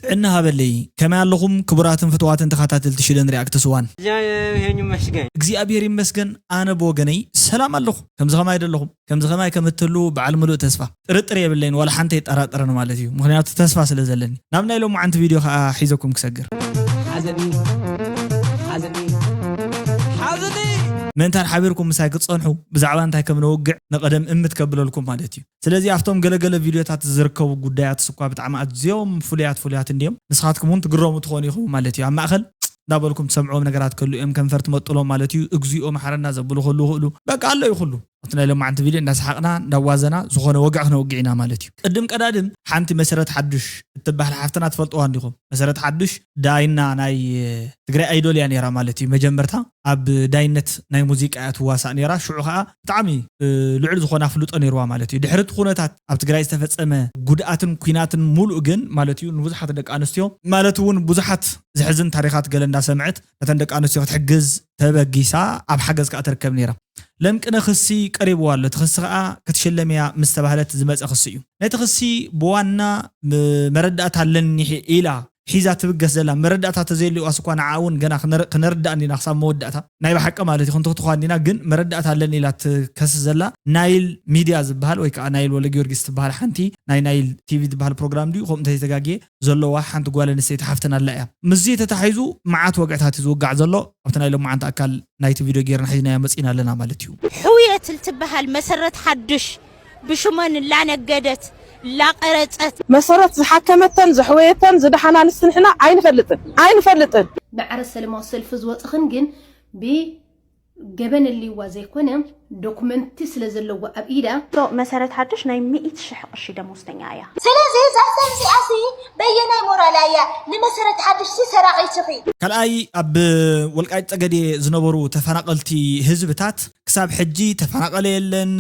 ጥዕና ሃበለይ። ከመይ ኣለኹም ክቡራትን ፍትዋትን ተኸታተልቲ ሽደን ሪኣክትስ ዋን? እግዚኣብሔር ይመስገን። እግዚኣብሔር ይመስገን፣ ኣነ ብወገነይ ሰላም ኣለኹ። ከምዚ ከማይ ደለኹም? ከምዚ ከማይ ከም እትህልዉ በዓል ምሉእ ተስፋ። ጥርጥር የብለይን፣ ዋላ ሓንቲ የጠራጥረን ማለት እዩ። ምኽንያቱ ተስፋ ስለ ዘለኒ። ናብ ናይ ሎማዓንቲ ቪድዮ ከኣ ሒዘኩም ክሰግር። ሓዘኒ ሓዘኒ ሓዘኒ ምእንታን ሓቢርኩም ምሳይ ክትጸንሑ ብዛዕባ እንታይ ከም ነውግዕ ንቐደም እምት ከብለልኩም ማለት እዩ። ስለዚ ኣብቶም ገለገለ ቪድዮታት ዝርከቡ ጉዳያትስ እኳ ብጣዕሚ ኣዝዮም ፍሉያት ፍሉያት እንድዮም። ንስኻትኩም እውን ትግረሙ ትኾኑ ኢኹም ማለት እዩ። ኣብ ማእኸል እንዳበልኩም ትሰምዕዎም ነገራት ከሉ እዮም ከንፈር ትመጥሎም ማለት እዩ። እግዚኦ መሓረና ዘብሉ ከሉ ይኽእሉ። በቃ ኣሎ ይኽሉ። ኣብቲ ናይ ሎማዓንቲ ቪድዮ እንዳሰሓቕና እንዳዋዘና ዝኾነ ወግዒ ክነውግዕ ኢና ማለት እዩ። ቅድም ቀዳድም ሓንቲ መሰረት ሓዱሽ እትበሃል ሓፍትና ትፈልጥዋ እንዲኹም? መሰረት ሓዱሽ ዳይና ናይ ትግራይ ኣይዶል እያ ነይራ ማለት እዩ። መጀመርታ ኣብ ዳይነት ናይ ሙዚቃ እያ ትዋሳእ ነይራ። ሽዑ ከዓ ብጣዕሚ ልዑል ዝኾነ ኣፍልጦ ነይርዋ ማለት እዩ። ድሕሪ እቲ ኩነታት ኣብ ትግራይ ዝተፈጸመ ጉድኣትን ኲናትን ሙሉእ ግን ማለት እዩ ንብዙሓት ደቂ ኣንስትዮ ማለት እውን ብዙሓት ዘሕዝን ታሪኻት ገለ እንዳሰምዐት ነተን ደቂ ኣንስትዮ ክትሕግዝ ተበጊሳ ኣብ ሓገዝ ከዓ ትርከብ ነይራ። ለምቅነ ክሲ ቀሪብዋ ኣሎ። እቲ ክሲ ከዓ ክትሽለም እያ ምስ ተባህለት ዝመፀ ክሲ እዩ። ነቲ ክሲ ብዋና ም- መረዳእታ ኣለኒ ሒ- ኢላ ሒዛ ትብገስ ዘላ መረዳእታ ተዘየልዋስ እኳ ንዓ እውን ገና ክነር- ክነርዳእ እንዲና ክሳብ መወዳእታ ናይ ብሓቂ ማለት እዩ ክንትኽትኳ እንዲና ግን መረዳእታ ኣለኒ ኢላ ትከስስ ዘላ ናይል ሚድያ ዝበሃል ወይ ከዓ ናይል ወለ ጊዮርጊስ ትበሃል ሓንቲ ናይ ናይል ቲቪ ዝበሃል ፕሮግራም ድዩ ከምኡ እንተዘይተጋግየ ዘለዋ ሓንቲ ጓል ኣንስተይቲ ሓፍትና ኣላ እያ። ምስዚ ተታሒዙ መዓት ወግዕታት እዩ ዝውጋዕ ዘሎ። ኣብቲ ናይ ሎማዓንቲ ኣካል ናይቲ ቪድዮ ጌርና ሒዝናዮ መጺእና ኣለና ማለት እዩ። ሕውየት ልትበሃል መሰረት ሓዱሽ ብሽመን ላነገደት ላቀረጸት መሰረት ዝሓከመተን ዘሕወየተን ዝደሓና ኣንስቲ ንሕና ኣይንፈልጥን ኣይንፈልጥን። ማዕረ ሰለማዊ ሰልፊ ዝወፅኽን ግን ብገበን ኣልይዋ ዘይኮነ ዶኩመንቲ ስለዘለዎ ኣብ ኢዳ መሰረት ሓዱሽ ናይ ሚእቲ ሽሕ ቅርሺ ደሞዝተኛ እያ። ስለዚ እዛ ሰብ እዚኣሲ በየናይ ሞራላ እያ ንመሰረት ሓዱሽ ሲ ሰራቒትኺ? ካልኣይ ኣብ ወልቃይት ጸገዴ ዝነበሩ ተፈናቐልቲ ህዝብታት ክሳብ ሕጂ ተፈናቐለ የለን፣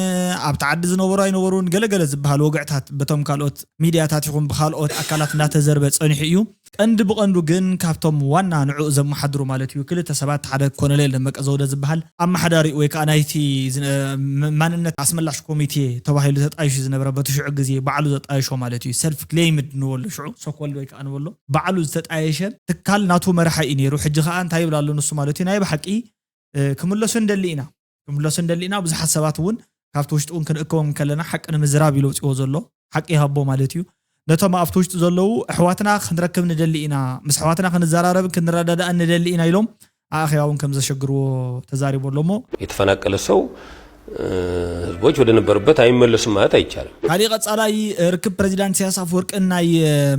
ኣብቲ ዓዲ ዝነበሩ ኣይነበሩን ገለገለ ዝበሃል ወግዕታት በቶም ካልኦት ሚድያታት ይኹን ብኻልኦት ኣካላት እናተዘርበ ጸኒሑ እዩ። ቀንዲ ብቐንዱ ግን ካብቶም ዋና ንዕኡ ዘመሓድሩ ማለት እዩ ክልተ ሰባት ሓደ ኮነሌል ደመቀ ዘውደ ዝበሃል ኣመሓዳሪኡ ወይ ከዓ ናይቲ ዝነ- ም- ማንነት ኣስመላሽ ኮሚቴ ተባሂሉ ተጣይሹ ዝነበረ በቲ ሽዑ ግዜ ባዕሉ ዘጣየሾ ማለት እዩ ሰልፍ ክሌይምድ ንበሎ ሽዑ ሶኮልድ ወይ ከዓ ንበሎ ባዕሉ ዝተጣየሸ ትካል ናቱ መራሒ እዩ ነይሩ። ሕጂ ከዓ እንታይ ይብል ኣሎ ንሱ ማለት እዩ ናይ ብሓቂ እ፣ ክምለሱ ንደሊ ኢና ክምለሱ ንደሊ ኢና። ብዙሓት ሰባት እውን ካብቲ ውሽጢ እውን ክንእከቦም ከለና ሓቂ ንምዝራብ ኢሉ ኣውፅዎ ዘሎ ሓቂ ይሃቦ ማለት እዩ። ነቶም ኣብቲ ውሽጢ ዘለዉ ኣሕዋትና ክንረክብ ንደሊ ኢና፣ ምስ ኣሕዋትና ክንዘራረብን ክንረዳዳእን ንደሊ ኢና ኢሎም ኣኼባ እውን ከም ዘሸግርዎ ተዛሪቡ ኣሎ እሞ። የተፈናቀለ ሰው ህዝቦች ወደ ነበሩበት አይመለሱም ማለት አይቻልም። ካሊእ ቀጻላይ ርክብ ፕሬዚዳንት ኢሳያስ ኣፈወርቅን ናይ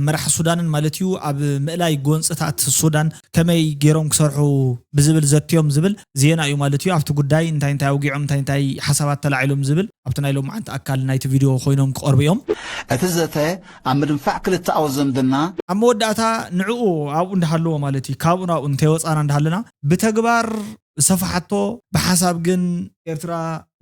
መራሕ ሱዳንን ማለት እዩ ኣብ ምእላይ ጎንፅታት ሱዳን ከመይ ገይሮም ክሰርሑ ብዝብል ዘትዮም ዝብል ዜና እዩ ማለት እዩ። ኣብቲ ጉዳይ እንታይ እንታይ ኣውጊዖም እንታይ እንታይ ሓሳባት ተላዒሎም ዝብል ኣብቲ ናይ ሎማዓንቲ ኣካል ናይቲ ቪድዮ ኮይኖም ክቐርቡ እዮም። እቲ ዘተ ኣብ ምድንፋዕ ክልተኣዊ ዝምድና ኣብ መወዳእታ ንዕኡ ኣብኡ እንዳሃለዎ ማለት እዩ ካብኡ ናብኡ እንተይወፃና እንዳሃለና ብተግባር ዝሰፍሓቶ ብሓሳብ ግን ኤርትራ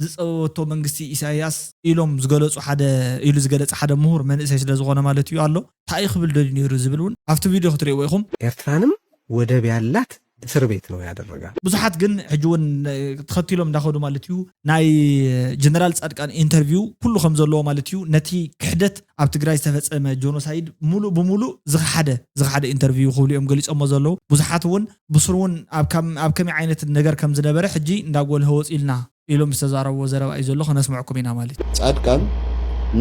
ዝፀበበቶ መንግስቲ ኢሳያስ ኢሎም ዝገለፁ ሓደ ኢሉ ዝገለፀ ሓደ ምሁር መንእሰይ ስለዝኾነ ማለት እዩ ኣሎ እንታይ ክብል ደልዩ ነይሩ ዝብል እውን ኣብቲ ቪድዮ ክትርእይዎ ኢኹም። ኤርትራንም ወደብ ያላት እስር ቤት ነው ያደረጋት። ብዙሓት ግን ሕጂ እውን ተኸቲሎም እንዳኸዱ ማለት እዩ ናይ ጀነራል ፃድቃን ኢንተርቪው ኩሉ ከም ዘለዎ ማለት እዩ ነቲ ክሕደት ኣብ ትግራይ ዝተፈፀመ ጆኖሳይድ ሙሉእ ብሙሉእ ዝኸሓደ ዝኸሓደ ኢንተርቪው ክብሉ እዮም ገሊፆሞ ዘለዉ። ብዙሓት እውን ብስሩ እውን ኣብ ከመይ ዓይነት ነገር ከም ዝነበረ ሕጂ እንዳጎልሀ ወፂኡልና ኢሎም ዝተዛረብዎ ዘረባ እዩ ዘሎ፣ ከነስምዐኩም ኢና ማለት እዩ። ፃድቃን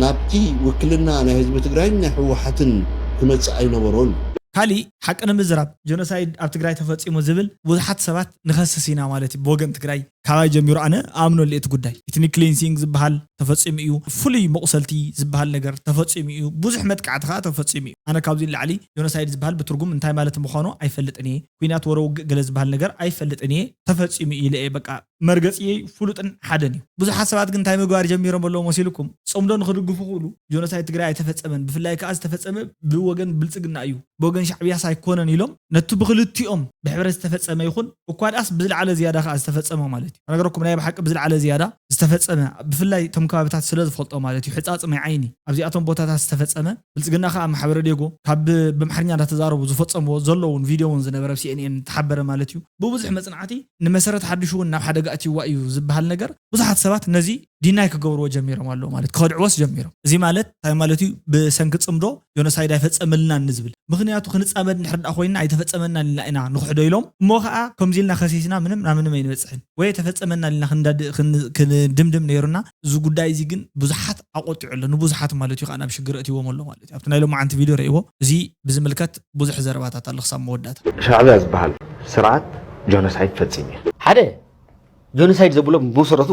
ናብቲ ውክልና ናይ ህዝቢ ትግራይን ናይ ህወሓትን ክመፅእ ኣይነበሮን። ካሊእ ሓቂ ንምዝራብ ጀኖሳይድ ኣብ ትግራይ ተፈፂሙ ዝብል ብዙሓት ሰባት ንኸስስ ኢና ማለት እዩ ብወገን ትግራይ ካባይ ጀሚሩ ኣነ እኣምነሉ እየ እቲ ጉዳይ። ኢትኒክ ክሊንሲንግ ዝበሃል ተፈፂሙ እዩ፣ ፍሉይ መቑሰልቲ ዝበሃል ነገር ተፈፂሙ እዩ፣ ብዙሕ መጥቃዕቲ ከዓ ተፈፂሙ እዩ። ኣነ ካብዚ ንላዕሊ ጆኖሳይድ ዝበሃል ብትርጉም እንታይ ማለት ምዃኑ ኣይፈልጥን እየ። ኲናት ወረ ውግእ ገለ ዝበሃል ነገር ኣይፈልጥን እየ። ተፈፂሙ እዩ ኢለ እየ በቃ መርገፂየይ ፍሉጥን ሓደን እዩ። ብዙሓት ሰባት ግን እንታይ ምግባር ጀሚሮም ኣለዉ መሲልኩም? ፅምዶ ንኽድግፉ ክብሉ ጆኖሳይድ ትግራይ ኣይተፈፀመን፣ ብፍላይ ከዓ ዝተፈፀመ ብወገን ብልፅግና እዩ ብወገን ሻዕብያስ ኣይኮነን ኢሎም ነቲ ብክልቲኦም ብሕብረት ዝተፈፀመ ይኹን እኳ ደኣስ ብዝለዓለ ዝያዳ ከዓ ዝተፈፀመ ማለት እዩ። ነገረኩም ናይ ብሓቂ ብዝለዓለ ዝያዳ ዝተፈፀመ ብፍላይ እቶም ከባብታት ስለ ዝፈልጦ ማለት እዩ ሕፃፅ ማይ ዓይኒ ኣብዚኣቶም ቦታታት ዝተፈፀመ ብልፅግና ከዓ ኣብ ማሕበረ ዴጎ ካብ ብኣምሓርኛ እንዳተዛረቡ ዝፈፀምዎ ዘሎ እውን ቪድዮ እውን ዝነበረ ኣብ ሲኤንኤን ተሓበረ ማለት እዩ። ብብዙሕ መፅናዕቲ ንመሰረት ሓድሽ እውን ናብ ሓደጋ ኣትይዋ እዩ ዝበሃል ነገር ብዙሓት ሰባት ነዚ ዲናይ ክገብርዎ ጀሚሮም ኣለዉ ማለት ክኸድዕዎስ ጀሚሮም። እዚ ማለት እንታይ ማለት እዩ? ብሰንኪ ጽምዶ ጆኖሳይድ ኣይፈጸመልናን ንዝብል። ምኽንያቱ ክንጻመድ እንድሕር ደኣ ኮይንና ኣይተፈጸመናን ኢልና ኢና ንኽሕዶ ኢሎም። እሞ ኸኣ ከምዚ ኢልና ከሲስና ምንም ናብ ምንም ኣይንበጽሕን። ወይ ኣይተፈጸመናን ኢልና ክንዳድ-፣ ክን-፣ ክንድምድም ነይሩና። እዚ ጉዳይ እዚ ግን ብዙሓት ኣቖጢዑ ኣሎ። ንብዙሓት ማለት እዩ ኸኣ ናብ ሽግር ኣእትይዎም ኣሎ ማለት እዩ። ኣብቲ ናይ ሎማዓንቲ ቪድዮ ረእይዎ። እዚ ብዝምልከት ብዙሕ ዘረባታት ኣሎ ክሳብ መወዳእታ። ሻዕብያ ዝበሃል ስርዓት ጆኖሳይድ ፈጺሙ እዩ። ሓደ ጆኖሳይድ ዘብሎ ብመሰረቱ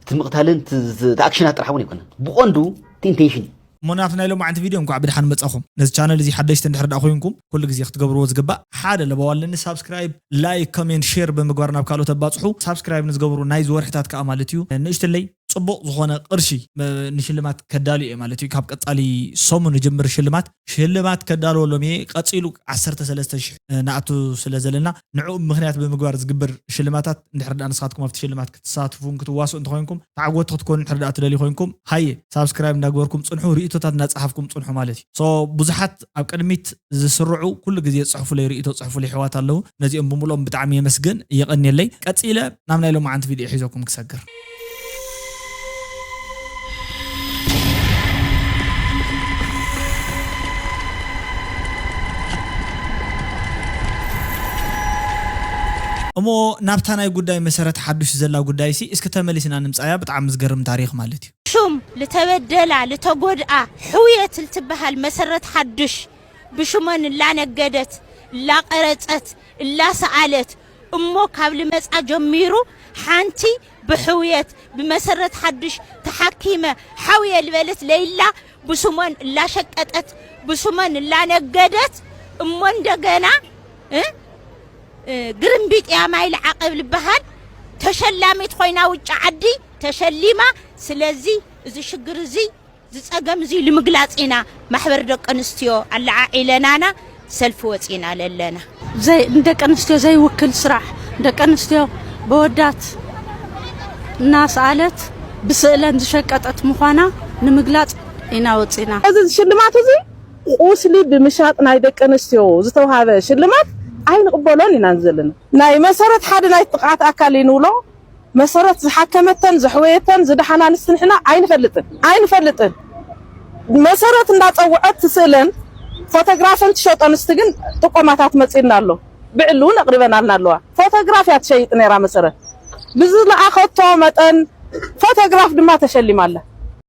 እቲ ምቕታልን እቲ፣ እቲ፣ እቲ ኣክሽናት ጥራሕ እውን ኣይኮነን። ብቐንዱ እቲ ኢንቴንሽን እዩ። እሞ ናብቲ ናይ ሎማዓንቲ ቪድዮ እንኳዕ ብድሓን መጻኹም። ነዚ ቻነል እዚ ሓደሽቲ እንድሕር ደኣ ኮይንኩም ኩሉ ግዜ ክትገብርዎ ዝግባእ ሓደ ለበዋ ኣለኒ፣ ሳብስክራይብ፣ ላይክ፣ ኮሜንት፣ ሼር ብምግባር ናብ ካልኦት ኣባጽሑ። ሳብስክራይብ ንዝገብሩ ናይዚ ወርሕታት ከኣ ማለት እዩ ንእሽትለይ ጽቡቕ ዝኾነ ቅርሺ፣ እ፣ ንሽልማት ከዳልዩ እየ ማለት እዩ። ካብ ቀጻሊ ሰሙን ንጅምር ሽልማት፣ ሽልማት ከዳልወሎም እየ። ቀጺሉ ዓሰርተ ሰለስተ ሽሕ ንኣቱ ስለ ዘለና ንዕኡ ምኽንያት ብምግባር ዝግበር ሽልማታት እንድሕር ደኣ ንስኻትኩም ኣብቲ ሽልማት ክትሳትፉን ክትዋስኡ እንተኾይንኩም፣ ተዓወትቲ ክትኮኑ እንድሕር ደኣ ትደልዩ ኮይንኩም፣ ሃየ ሳብስክራይብ እንዳግበርኩም ጽንሑ፣ ርእይቶታት እንዳጸሓፍኩም ጽንሑ ማለት እዩ። ሶ ብዙሓት ኣብ ቅድሚት ዝስርዑ ኩሉ ግዜ ጽሕፉለይ ርእይቶ ጽሕፉለይ ኣሕዋት ኣለዉ። ነዚኦም ብምልኦም ብጣዕሚ የመስግን፣ የቐንየለይ። ቀጺለ ናብ ናይ ሎማዓንቲ ቪድዮ ሒዘኩም ክሰግር። እሞ ናብታ ናይ ጉዳይ መሰረት ሓዱሽ ዘላ ጉዳይሲ እስኪ ተመሊስና ንምጻያ። ብጣዕሚ ዝገርም ታሪኽ ማለት እዩ። ሹም ልተበደላ ልተጎድኣ ሕውየት ልትበሃል መሰረት ሓዱሽ ብሽመን እላነገደት፣ እላቀረጸት፣ እላሰኣለት እሞ ካብ ልመጻ ጀሚሩ ሓንቲ ብሕውየት ብመሰረት ሓዱሽ ተሓኪመ ሓውየ ልበለት ለይላ ብስሞን እላሸቀጠት ብስሞን እላነገደት እሞ እንደገና እ፣ እ፣ ግርምቢጥ ያማይ ልዓቐብ ልበሃል ተሸላሚት ኮይና ውጭ ዓዲ ተሸሊማ። ስለዚ እዚ ሽግር እዚ ዝጸገም እዚ ንምግላጽ ኢና ማሕበር ደቂ ኣንስትዮ ኣለዓዒለናና ሰልፊ ወጺና ለለና። ዘይ-፣ ንደቂ ኣንስትዮ ዘይውክል ስራሕ፣ ደቂ ኣንስትዮ በወዳት እናስኣለት ብስእለን ዝሸቀጠት ምዃና ንምግላጽ ኢና ወጺና። እዚ ሽልማት እዚ ቁስሊ ብምሻጥ ናይ ደቂ ኣንስትዮ ዝተውሃበ ሽልማት ኣይንቕበሎን ኢና ዘለና። ናይ መሰረት ሓደ ናይ ጥቕዓት ኣካል እዩ ንብሎ። መሰረት ዝሓከመተን፣ ዘሕወየተን፣ ዝደሓና ኣንስቲ ንሕና ኣይንፈልጥን፣ ኣይንፈልጥን። መሰረት እንዳጸውዐት ትስእለን፣ ፎቶግራፈን ትሸጦ ኣንስቲ ግን ጥቆማታት መጺእና ኣሎ። ብዕሊ እውን ኣቕሪበናልና ኣለዋ። ፎቶግራፍ እያ ትሸይጥ ነይራ መሰረት። ብዝለኣኸቶ መጠን ፎቶግራፍ ድማ ተሸሊማ ኣላ።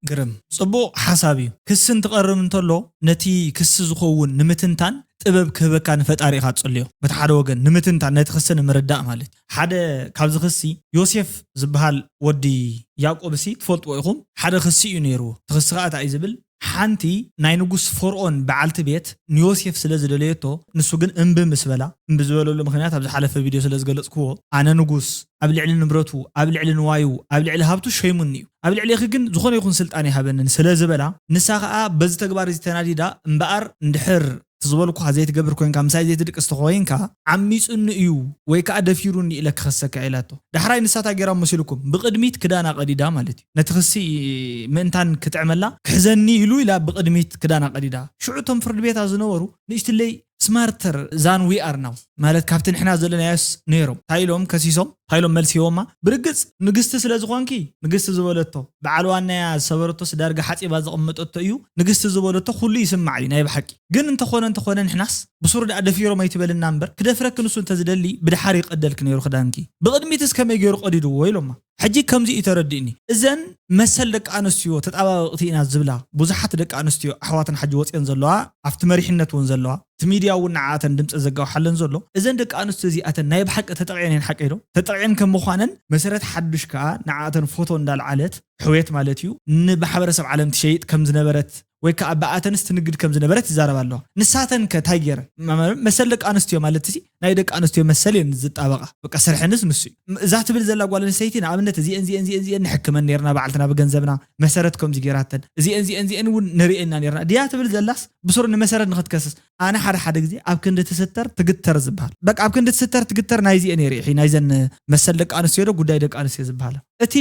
ግርም፣ ጽቡቕ ሓሳብ እዩ። ክሲ እንትቐርብ እንተሎ ነቲ ክሲ ዝኸውን ንምትንታን ጥበብ ክህበካ ንፈጣሪ ኢኻ ትጽልዮ። በቲ ሓደ ወገን ንምትንታን ነቲ ክሲ ንምርዳእ ማለት እዩ። ሓደ ካብዚ ክሲ ዮሴፍ ዝበሃል ወዲ ያዕቆብ እሲ ትፈልጥዎ ኢኹም። ሓደ ክሲ እዩ ነይርዎ። እቲ ክሲ ኸኣ እንታይ እዩ ዝብል? ሓንቲ ናይ ንጉስ ፈርኦን በዓልቲ ቤት ንዮሴፍ ስለ ዝደለየቶ፣ ንሱ ግን እምቢ ምስ በላ፣ እምቢ ዝበለሉ ምኽንያት ኣብ ዝሓለፈ ቪድዮ ስለ ዝገለጽክዎ፣ ኣነ ንጉስ፣ ኣብ ልዕሊ ንብረቱ፣ ኣብ ልዕሊ ንዋዩ፣ ኣብ ልዕሊ ሃብቱ ሸይሙኒ እዩ። ኣብ ልዕሌኺ ግን ዝኾነ ይኹን ስልጣን ይሃበንን ስለ ዝበላ፣ ንሳ ኸኣ በዚ ተግባር እዚ ተናዲዳ፣ እምበኣር እንድሕር እቲ ዝበልኩኻ ዘይትገብር ኮይንካ፣ ምሳይ ዘይትድቅስ ተኾይንካ፣ ዓሚጹኒ እዩ ወይ ከኣ ደፊሩኒ ኢለ ክኸሰካ ኢላቶ። ዳሕራይ ንሳ እንታይ ገይራ መሲልኩም? ብቕድሚት ክዳና ቀዲዳ ማለት እዩ። ነቲ ክሲ ምእንታን ክጥዕመላ፣ ክሕዘኒ ኢሉ ኢላ ብቕድሚት ክዳና ቀዲዳ። ሽዑ እቶም ፍርዲ ቤታ ዝነበሩ ንእሽትለይ ስማርተር ዛን ዊ ኣር ናው፣ ማለት ካብቲ ንሕና ዘለናዮስ ነይሮም። እንታይ ኢሎም ከሲሶም? እንታይ ኢሎም መልሲ ሂቦማ? ብርግጽ ንግስቲ ስለ ዝኾንኪ፣ ንግስቲ ዝበለቶ፣ በዓል ዋናያ ዝሰበረቶስ ዳርጋ ሓጺባ ዘቐመጠቶ እዩ፣ ንግስቲ ዝበለቶ ኩሉ ይስማዕ እዩ ናይ ብሓቂ። ግን እንተኾነ እንተኾነ ንሕናስ ብሱሩ ደኣ ደፊሮም ኣይትበልና እምበር፣ ክደፍረኪ ንሱ እንተዝደሊ ብድሓር ይቀደልኪ ነይሩ ክዳንኪ። ብቕድሚትስ ከመይ ገይሩ ቀዲድዎ? ኢሎማ። ሕጂ ከምዚ እዩ ተረዲእኒ። እዘን መሰል ደቂ ኣንስትዮ ተጣባበቕቲ ኢና ዝብላ ብዙሓት ደቂ ኣንስትዮ ኣሕዋትና ሕጂ ወፅየን ዘለዋ፣ ኣብቲ መሪሕነት እውን ዘለዋ፣ እቲ ሚድያ እውን ንዓኣተን ድምፂ ዘጋውሓለን ዘሎ፣ እዘን ደቂ ኣንስትዮ እዚኣተን ናይ ብሓቂ ተጠቕዐን እየን ሓቀይ ዶ? ተጠቕዐን ከም ምዃነን መሰረት ሓዱሽ ከዓ ንዓኣተን ፎቶ እንዳልዓለት፣ ሕውየት ማለት እዩ፣ ንማሕበረሰብ ዓለም ትሸይጥ ከም ዝነበረት ወይ ከዓ ብኣተንስ ትንግድ ከም ዝነበረት ይዛረባ ኣለዋ። ንሳተን ከ እንታይ ገይረን? መ-፣ መ-፣ መሰል ደቂ ኣንስትዮ ማለት እዚ ናይ ደቂ ኣንስትዮ መሰል እየን ዝጣበቃ። በቃ ስርሐንስ ንሱ እዩ። ም-፣ እዛ ትብል ዘላ ጓል ኣንስተይቲ ንኣብነት እዚአን፣ እዚአን፣ እዚአን፣ እዚአን ንሕክመን ነይርና ባዕልትና ብገንዘብና፣ መሰረት ከምዚ ገይራተን፣ እዚአን፣ እዚአን፣ እዚአን እውን ንርእየና ነይርና ድያ ትብል ዘላስ ብስሩ ንመሰረት ንኽትከስስ? ኣነ ሓደ ሓደ ግዜ ኣብ ክንዲ ትስተር ትግተር ዝበሃል። በቃ ኣብ ክንዲ ትስተር ትግተር ናይዚአን እየ ርኢኺ፣ ናይዘን መሰል ደቂ ኣንስትዮ ዶ ጉዳይ ደቂ ኣንስትዮ ዝበሃላ። እቲ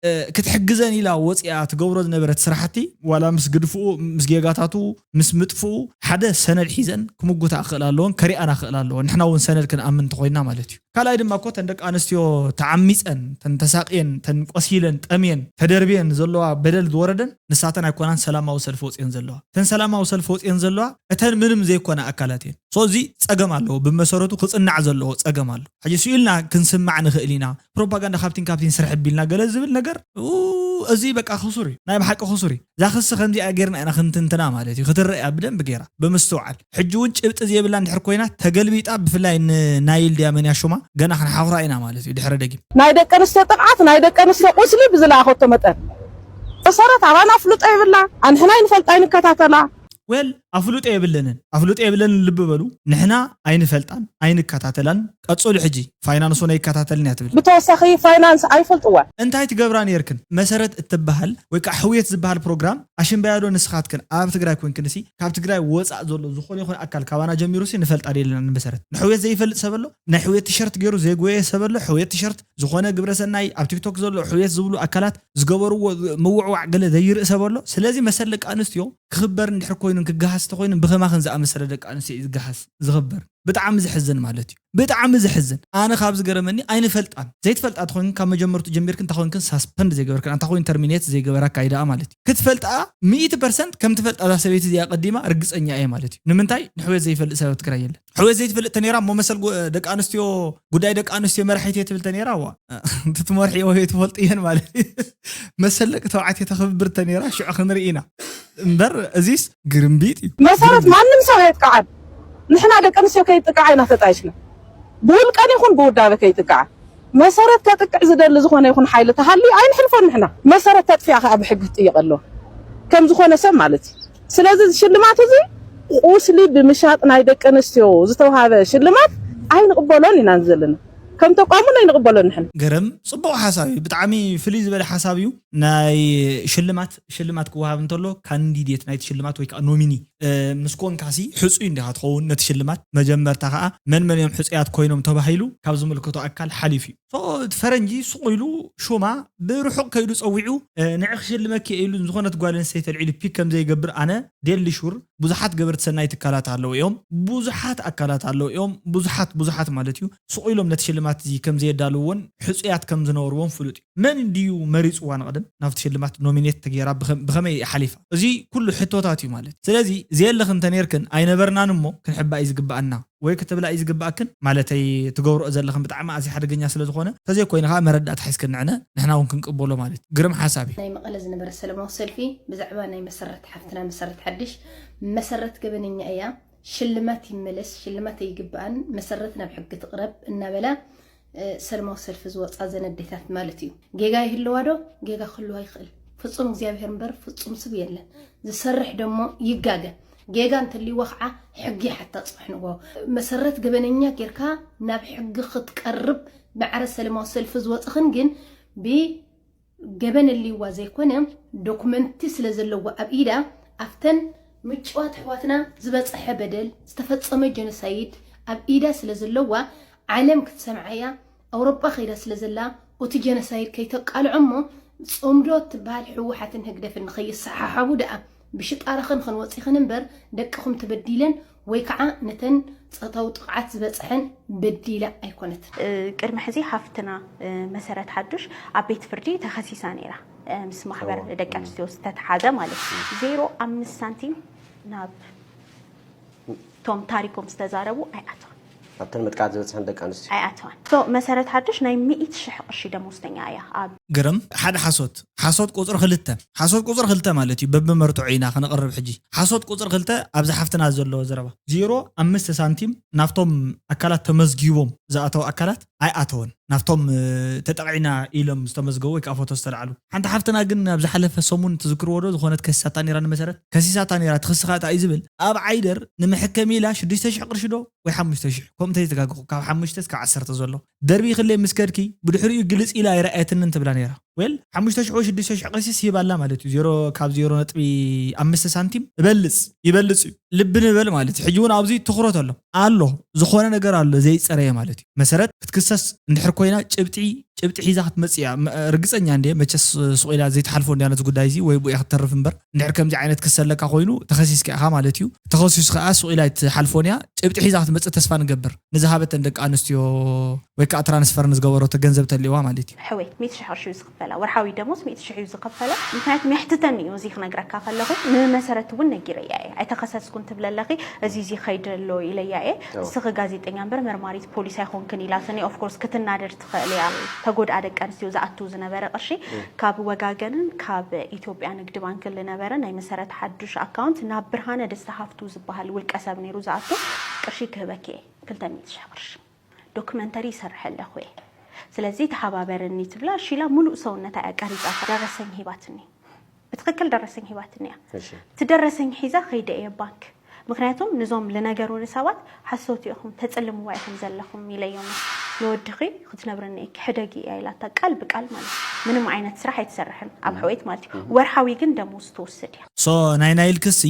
እ፣ ክትሕግዘን ኢላ ወፂኣ ትገብሮ ዝነበረት ስራሕቲ፣ ዋላ ምስ ግድፍኡ፣ ምስ ጌጋታቱ፣ ምስ ምጥፍኡ፣ ሓደ ሰነድ ሒዘን ክምጉታ ክኽእላ ኣለወን፣ ከሪኣና ክኽእላ ኣለወን። ንሕና እውን ሰነድ ክንኣምን እንተኾይንና ማለት እዩ። ካልኣይ ድማ እኮ ተን ደቂ ኣንስትዮ ተዓሚፀን፣ ተን ተሳቅየን፣ ተን ቆሲለን፣ ጠምየን፣ ተደርብየን ዘለዋ በደል ዝወረደን ንሳተን ኣይኮናን ሰላማዊ ሰልፊ ወፅየን ዘለዋ። ተን ሰላማዊ ሰልፊ ወፅየን ዘለዋ እተን ምንም ዘይኮና ኣካላት እየን። ሶ እዚ ፀገም ኣለዎ፣ ብመሰረቱ ክፅናዕ ዘለዎ ፀገም ኣሎ። ሕጂ ስኢልና ክንስማዕ ንኽእል ኢና፣ ፕሮፓጋንዳ ካብቲን ካብቲን ስራሕ ቢልና ገለ ዝብል ነገር ኡ፣ እዚ በቃ ክሱር እዩ፣ ናይ ብሓቂ ክሱር እዩ። እዛ ክሲ ከምዚኣ ጌርና ኢና ክንትንትና ማለት እዩ፣ ክትረእያ ብደንብ ጌራ ብምስትውዓል። ሕጂ እውን ጭብጢ ዘይብላ እንድሕር ኮይና ተገልቢጣ፣ ብፍላይ ንናይል ድያ መን እያ ሹማ፣ ገና ክንሓኹራ ኢና ማለት እዩ ድሕረ ደጊም። ናይ ደቂ ኣንስትዮ ጥቕዓት፣ ናይ ደቂ ኣንስትዮ ቁስሊ ብዝለኣኸቶ መጠን መሰረት ኣባና ኣፍልጦ የብላ፣ ኣንሕና ይንፈልጣ ይንከታተላ። ዌል ኣፍልጦ የብለንን ኣፍልጦ የብለንን ልቢ በሉ። ንሕና ኣይንፈልጣን ኣይንከታተላን። ቀጽሉ ሕጂ ፋይናንስ እውን ኣይከታተልን እያ ትብል። ብተወሳኺ ፋይናንስ ኣይፈልጥዋ። እንታይ ትገብራ ነርክን መሰረት እትበሃል ወይ ከዓ ሕውየት ዝበሃል ፕሮግራም ኣሽንባያዶ ንስኻትክን ኣብ ትግራይ ኮንክንሲ ካብ ትግራይ ወፃእ ዘሎ ዝኾነ ይኹን ኣካል ካባና ጀሚሩ ሲ ንፈልጣ ደለና ንመሰረት ንሕውየት ዘይፈልጥ ሰብ ኣሎ ናይ ሕውየት ቲሸርት ገይሩ ዘይጎየ ሰብ ኣሎ ሕውየት ቲሸርት ዝኾነ ግብረሰናይ ኣብ ቲክቶክ ዘሎ ሕውየት ዝብሉ ኣካላት ዝገበርዎ ምውዕዋዕ ገለ ዘይርኢ ሰብ ኣሎ ስለዚ መሰል ደቂ ኣንስትዮ ክኽበር እንድሕር ኮይኑን ክገሃስ ተኮይኑን ብኸማኽን ዝኣመሰለ ደቂ ኣንስትዮ እዩ ዝገሃስ ዝኽበር ብጣዕሚ ዝሕዝን ማለት እዩ ብጣዕሚ ዝሕዝን ኣነ ካብ ዝገረመኒ ኣይንፈልጣን ዘይትፈልጣ ተኮይንክን ካብ መጀመርቱ ጀሚርክን እንታ ኮይንክን ሳስፐንድ ዘይገበርክን እንታ ኮይኑ ተርሚኔት ዘይገበራካ እዩ ደኣ ማለት እዩ ክትፈልጣ ሚእቲ ፐርሰንት ከም ትፈልጣ እዛ ሰበይቲ እዚኣ ቀዲማ ርግፀኛ እየ ማለት እዩ ንምንታይ ንሕውየት ዘይፈልጥ ሰብ ኣብ ትግራይ የለን ሕውየት ዘይትፈልጥ ተነይራ እሞ መሰል ደቂ ኣንስትዮ ጉዳይ ደቂ ኣንስትዮ መራሒት እየ ትብል ተነይራ ዋ ትትመርሕዮ ወይ ትፈልጥየን ማለት እዩ መሰል ደቂ ተባዕትዮ ተኽብብር ተነይራ ሽዑ ክንርኢ ኢና እምበር እዚስ ግርምቢጥ እዩ መሰረት ማንም ሰብ የጥቅዓን ንሕና ደቂ ኣንስትዮ ከይጥቅዓ ኢና ተጣይሽና ብውልቀን ይኹን ብውዳበ ከይጥቅዓ መሰረት ከጥቅዕ ዝደሊ ዝኾነ ይኹን ሓይሊ ተሃልዩ ኣይንሕልፎን ንሕና መሰረት ተጥፊኣ ከዓ ብሕጊ ክትጥየቕ ኣለዋ ከም ዝኾነ ሰብ ማለት እዩ ስለዚ እዚ ሽልማት እዚ ቁስሊ ብምሻጥ ናይ ደቂ ኣንስትዮ ዝተውሃበ ሽልማት ኣይንቕበሎን ኢና ዘለና ከም ተቋም እውን ኣይንቕበሎን ንሕና ገርም ፅቡቕ ሓሳብ እዩ ብጣዕሚ ፍልይ ዝበለ ሓሳብ እዩ ናይ ሽልማት ሽልማት ክወሃብ እንተሎ ካንዲዴት ናይቲ ሽልማት ወይ ከዓ ኖሚኒ ምስ ኮንካሲ ሕፁይ እንዲኻ ትኸውን ነቲ ሽልማት መጀመርታ ከዓ መን መን እዮም ሕፁያት ኮይኖም ተባሂሉ ካብ ዝምልከቶ ኣካል ሓሊፉ እዩ እቲ ፈረንጂ ሱቕ ኢሉ ሹማ ብርሑቕ ከይዱ ፀዊዑ ንዒ ክሽልመኪ ኢሉ ዝኾነት ጓል ኣንስተይቲ ኣልዒሉ ፒክ ከም ዘይገብር ኣነ ዴሊ ሹር ብዙሓት ገበርቲ ሰናይ ትካላት ኣለዉ እዮም ብዙሓት ኣካላት ኣለዉ እዮም ብዙሓት ብዙሓት ማለት እዩ ሱቕ ኢሎም ነቲ ሽልማት እዚ ከም ዘየዳልውዎን ሕፁያት ከም ዝነበርዎም ፍሉጥ እዩ መን እንድዩ መሪፅዋ ንቕድም ናብቲ ሽልማት ኖሚኔት ተገይራ ብኸመይ ሓሊፋ እዚ ኩሉ ሕቶታት እዩ ማለት ስለዚ ዘየለኽን ተኔርክን ኣይነበርናን እሞ ክንሕባእ እዩ ዝግበኣና ወይ ክትብላ እዩ ዝግበኣክን ማለተይ ትገብርኦ ዘለኽን ብጣዕሚ ኣዝዩ ሓደገኛ ስለ ዝኾነ ተዘይኮይኑ ከዓ መረዳእታ ሒዝክን ንዕነ ንሕና እውን ክንቅበሎ ማለት እዩ ግርም ሓሳብ እዩ ናይ መቐለ ዝነበረ ሰለማዊ ሰልፊ ብዛዕባ ናይ መሰረት ሓፍትና መሰረት ሓድሽ መሰረት ገበነኛ እያ ሽልማት ይመለስ ሽልማት ኣይግበኣን መሰረት ናብ ሕጊ ትቕረብ እናበላ ሰለማዊ ሰልፊ ዝወፃ ዘን ኣዴታት ማለት እዩ። ጌጋ ይህልዋ ዶ? ጌጋ ክህልዋ ይኽእል። ፍፁም እግዚኣብሄር እምበር ፍፁም ስብ የለን። ዝሰርሕ ደሞ ይጋገ። ጌጋ እንተልይዋ ከዓ ሕጊ ይሓታ ፅባሕ ንግሆ። መሰረት ገበነኛ ጌርካ ናብ ሕጊ ክትቀርብ ማዕረ ሰለማዊ ሰልፊ ዝወፅኽን ግን ብ ገበን ኣልይዋ ዘይኮነ ዶኩመንቲ ስለዘለዋ ኣብ ኢዳ ኣብተን ምጭዋት ኣሕዋትና ዝበፀሐ በደል ዝተፈፀመ ጀኖሳይድ ኣብ ኢዳ ስለዘለዋ ዓለም ክትሰምዓ እያ ኣውሮጳ ከይዳ ስለዘላ ኡቲ ጀኖሳይድ ከይተቃልዖ እሞ ፅምዶ እትበሃል ህወሓትን ህግደፍን ንኸይሰሓሓቡ ደኣ ብሽጣራኽን ኽንወፂኽን እምበር ደቅኹም ተበዲለን ወይ ከዓ ነተን ፆታዊ ጥቕዓት ዝበፅሐን በዲላ ኣይኮነትን። ቅድሚ ሕዚ ሓፍትና መሰረት ሓዱሽ ኣብ ቤት ፍርዲ ተኸሲሳ ነይራ ምስ ማሕበር ደቂ ኣንስትዮ ዝተተሓዘ ማለት እዩ። ዜሮ ኣምስት ሳንቲም ናብ ቶም ታሪኮም ዝተዛረቡ ኣይኣተዋን። ኣብተን መጥቃዕቲ ዝበፅሐን ደቂ ኣንስትዮ ኣይኣተዋን። መሰረት ሓዱሽ ናይ ሚእቲ ሽሕ ቅርሺ ደሞዝተኛ እያ ኣብ ግርም ሓደ ሓሶት ሓሶት ቁፅሪ ክልተ ሓሶት ቁፅሪ ክልተ ማለት እዩ በብመርትዖ ኢና ክንቕርብ ሕጂ ሓሶት ቁፅሪ ክልተ ኣብዚ ሓፍትና ዘሎ ዘረባ ዜሮ ኣምስተ ሳንቲም ናብቶም ኣካላት ተመዝጊቦም ዝኣተው ኣካላት ኣይኣተወን ናብቶም ተጠቕዒና ኢሎም ዝተመዝገቡ ወይ ከዓ ፎቶ ዝተላዕሉ ሓንቲ ሓፍትና ግን ኣብ ዝሓለፈ ሰሙን ትዝክርዎ ዶ ዝኾነት ከሲሳታ ነይራ ንመሰረት ከሲሳታ ነይራ ትኽስኻ እታ እዩ ዝብል ኣብ ዓይደር ንምሕከም ኢላ ሽዱሽተ ሽሕ ቅርሺ ዶ ወይ ሓሙሽተ ሽሕ ከምኡ እንተይተጋግኹ ካብ ሓሙሽተ እስካብ ዓሰርተ ዘሎ ደርቢ ክለይ ምስ ከድኪ ብድሕሪኡ ግልፅ ኢላ ኣይረኣየትንን ትብላ ነይራ ዌል ሓሙሽተ ሽሕ ወይ ሽዱሽተ ሽሕ ቅርሺ ስሂብ ኣላ ማለት እዩ ዜሮ ካብ ዜሮ ነጥቢ ኣምስተ ሳንቲም እበልፅ ይበልፅ እዩ ልቢ ንበል ማለት እዩ ሕጂ እውን ኣብዚ ትኩረት ኣሎ ኣሎ ዝኾነ ነገር ኣሎ ዘይፀረየ ማለት እዩ መሰረት ክትክሰስ እንድሕር ኮይና ጭብጢ ጭብጢ ሒዛ ክትመጽእ እያ። ም- ርግጸኛ እንደ መቸስ ሱቕ ኢላ ዘይትሓልፎ እንዲያ ነቲ ጉዳይ እዚ ወይ ብኡ ክትተርፍ እምበር፣ እንድሕር ከምዚ ዓይነት ክሰለካ ኮይኑ ተኸሲስካ ኢኻ ማለት እዩ። ተኸሲሱ ከኣ ሱቕ ኢላ ኣይትሓልፎን እያ። ጭብጢ ሒዛ ክትመጽእ ተስፋ ንገብር። ንዝሃበተን ደቂ ኣንስትዮ ወይ ከዓ ትራንስፈር ንዝገበረቶ ገንዘብ ተልዋ ማለት እዩ። ሕወይ ሚእቲ ሽሕ ቅርሺ እዩ ዝኽፈላ። ወርሓዊ ደሞዝ ሚእቲ ሽሕ እዩ ዝኽፈላ። ምክንያቱም የሕትተኒ እዩ እዚ ክነግረካ ከለኹ። ንመሰረት እውን ነጊረያ እየ። ኣይተኸሰስኩን ትብለለኺ፣ እዚ እዚ ኸይድ ኣሎ ኢለያ እየ። ንስኺ ጋዜጠኛ እምበር መርማሪት ፖሊስ ኣይኮንክን ኢላትኒ። ኦፍኮርስ ክትናደድ ትኽእል እያ። ተጎድኣ ደቂ ኣንስትዮ ዝኣቱ ዝነበረ ቅርሺ ካብ ወጋገንን ካብ ኢትዮጵያ ንግዲ ባንክን ዝነበረ ናይ መሰረት ሓዱሽ ኣካውንት ናብ ብርሃነ ደስታ ሃፍቱ ዝበሃል ውልቀ ሰብ ነይሩ ዝኣቱ ቅርሺ ክህበኪ እየ። ክልተ ሚእቲ ሽሕ ቅርሺ። ዶክመንተሪ ይሰርሕ ኣለኹ እየ። ስለዚ ተሓባበርኒ ትብላ ሺላ ሙሉእ ሰውነታ እያ ቀሪጻ ደረሰኝ ሂባትኒ። ብትኽክል ደረሰኝ ሂባትኒ እያ። እቲ ደረሰኝ ሒዛ ከይደ እየ ባንክ። ምክንያቱም ንዞም ልነገሩኒ ሰባት ሓሶት ኢኹም ተጽልምዋ ኢኹም ዘለኹም ኢለዮም። ንወድኺ ክትነብርኒ እየ ሕደጊ እያ ኢላታ ቃል ብቃል ማለት ምንም ዓይነት ስራሕ ኣይትሰርሕን ኣብ ሕወይት ማለት እዩ። ወርሓዊ ግን ደሞዝ ትወስድ እያ። ሶ ናይ ናይል ክሲ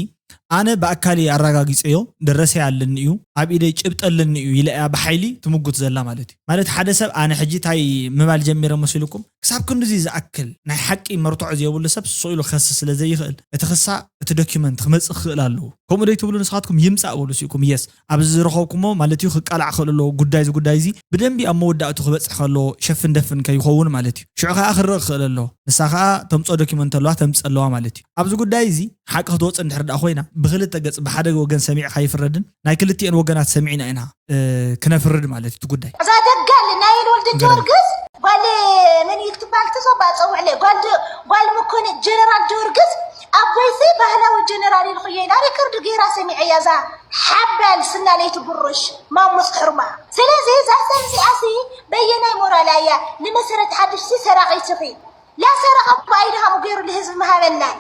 ኣነ ብኣካል ኣረጋጊጸዮ ደረሰ ኣለኒ እዩ ኣብ ኢደይ ጭብጠ ኣለኒ እዩ ኢለ እያ ብሓይሊ ትምጉት ዘላ ማለት እዩ። ማለት ሓደ ሰብ ኣነ ሕጂ ታይ ምባል ጀሚረ መሲልኩም ክሳብ ክንድዚ ዝኣክል ናይ ሓቂ መርትዖ ዘይብሉ ሰብ ስቕ ኢሉ ክኸስስ ስለ ዘይኽእል እቲ ክሳ እቲ ዶኪመንት ክመጽእ ክኽእል ኣለዎ። ከምኡ ደይ ትብሉ ንስኻትኩም ይምጻእ በሉ ሲእኩም የስ ኣብዚ ዝረኸብኩሞ ማለት እዩ ክቃላዕ ክኽእል ኣለዎ። ጉዳይ እዚ ጉዳይ እዚ ብደንቢ ኣብ መወዳእቱ ክበጽሕ ከለዎ ሸፍን ደፍን ከይኸውን ማለት እዩ። ሽዑ ከዓ ክረእ ክኽእል ኣለዎ። ንሳ ከዓ ተምፅኦ ዶኪመንት ኣለዋ ተምፅእ ኣለዋ ማለት እዩ። ኣብዚ ጉዳይ እዚ ሓቂ ክትወፅእ እንድሕር ደኣ ኮይና ብክልተ ገፅ ብሓደ ወገን ሰሚዕካ ይፍረድን ናይ ክልቲኤን ወገናት ሰሚዕና ኢና ክነፍርድ ማለት እቲ ጉዳይ። እዛ ደጋል ናይ ወልደ ጀወርግስ ጓል መን እዩ ትባል ትሰባ ፀውዕለ ጓል ጓል መኮነ ጀነራል ጀወርግስ ኣቦይሲ ባህላዊ ጀነራል ኢልኽዮ ኢና ሪከርድ ገይራ ሰሚዐያ እዛ ሓባል ስና ለይቲ ብሩሽ ማሙስ ሕርማ። ስለዚ እዛ ሰብ እዚኣሲ በየናይ ሞራል እያ ንመሰረት ሓድሽሲ ሰራቒትኺ ላሰረቐ እኮ ኣይድሃሙ ገይሩ ንህዝቢ ምሃበናይ።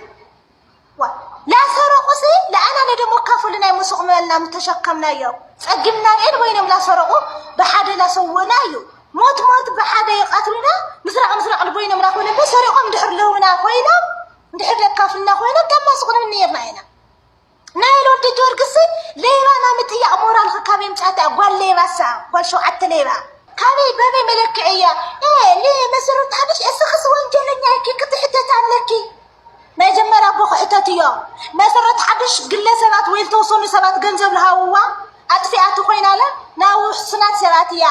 ላሰረቑሲ ለኣና ለደሞ ካፉልና ይመስኹም በልና ምተሸከምናዮ ጸጊምና ርኤን ኮይኖም ላሰረቑ ብሓደ ላሰውእና እዩ። ሞት ሞት ብሓደ ይቐትሉና ምስራቕ ምስራቕ ልቦይኖም ላኮነ እምበር ሰሪቖም እንድሕር ለውና ኮይኖም እንድሕር ለካፍልና ኮይኖም ተማስቑንም ነይርና ኢና። ናይ ሎርድ ጆርግስ ሌባ ናይ ምጥያቕ ሞራል ካብ የምጻታ ጓል ሌባ ሳ ጓል ሸውዓተ ሌባ ካበይ በበይ መለክዕ እያ መሰረት ሓድሽ እስኽስ ወንጀለኛ እኪ ክትሕተት ኣለኪ። መጀመርያ ኣቦ ክሕተት እዮ። መሰረት ሓድሽ ግለሰባት ወይ ዝተወሰኑ ሰባት ገንዘብ ዝሃብዋ ኣጥፊኣቲ ኮይናለ ናብ ውሕሱናት ሰባት እያ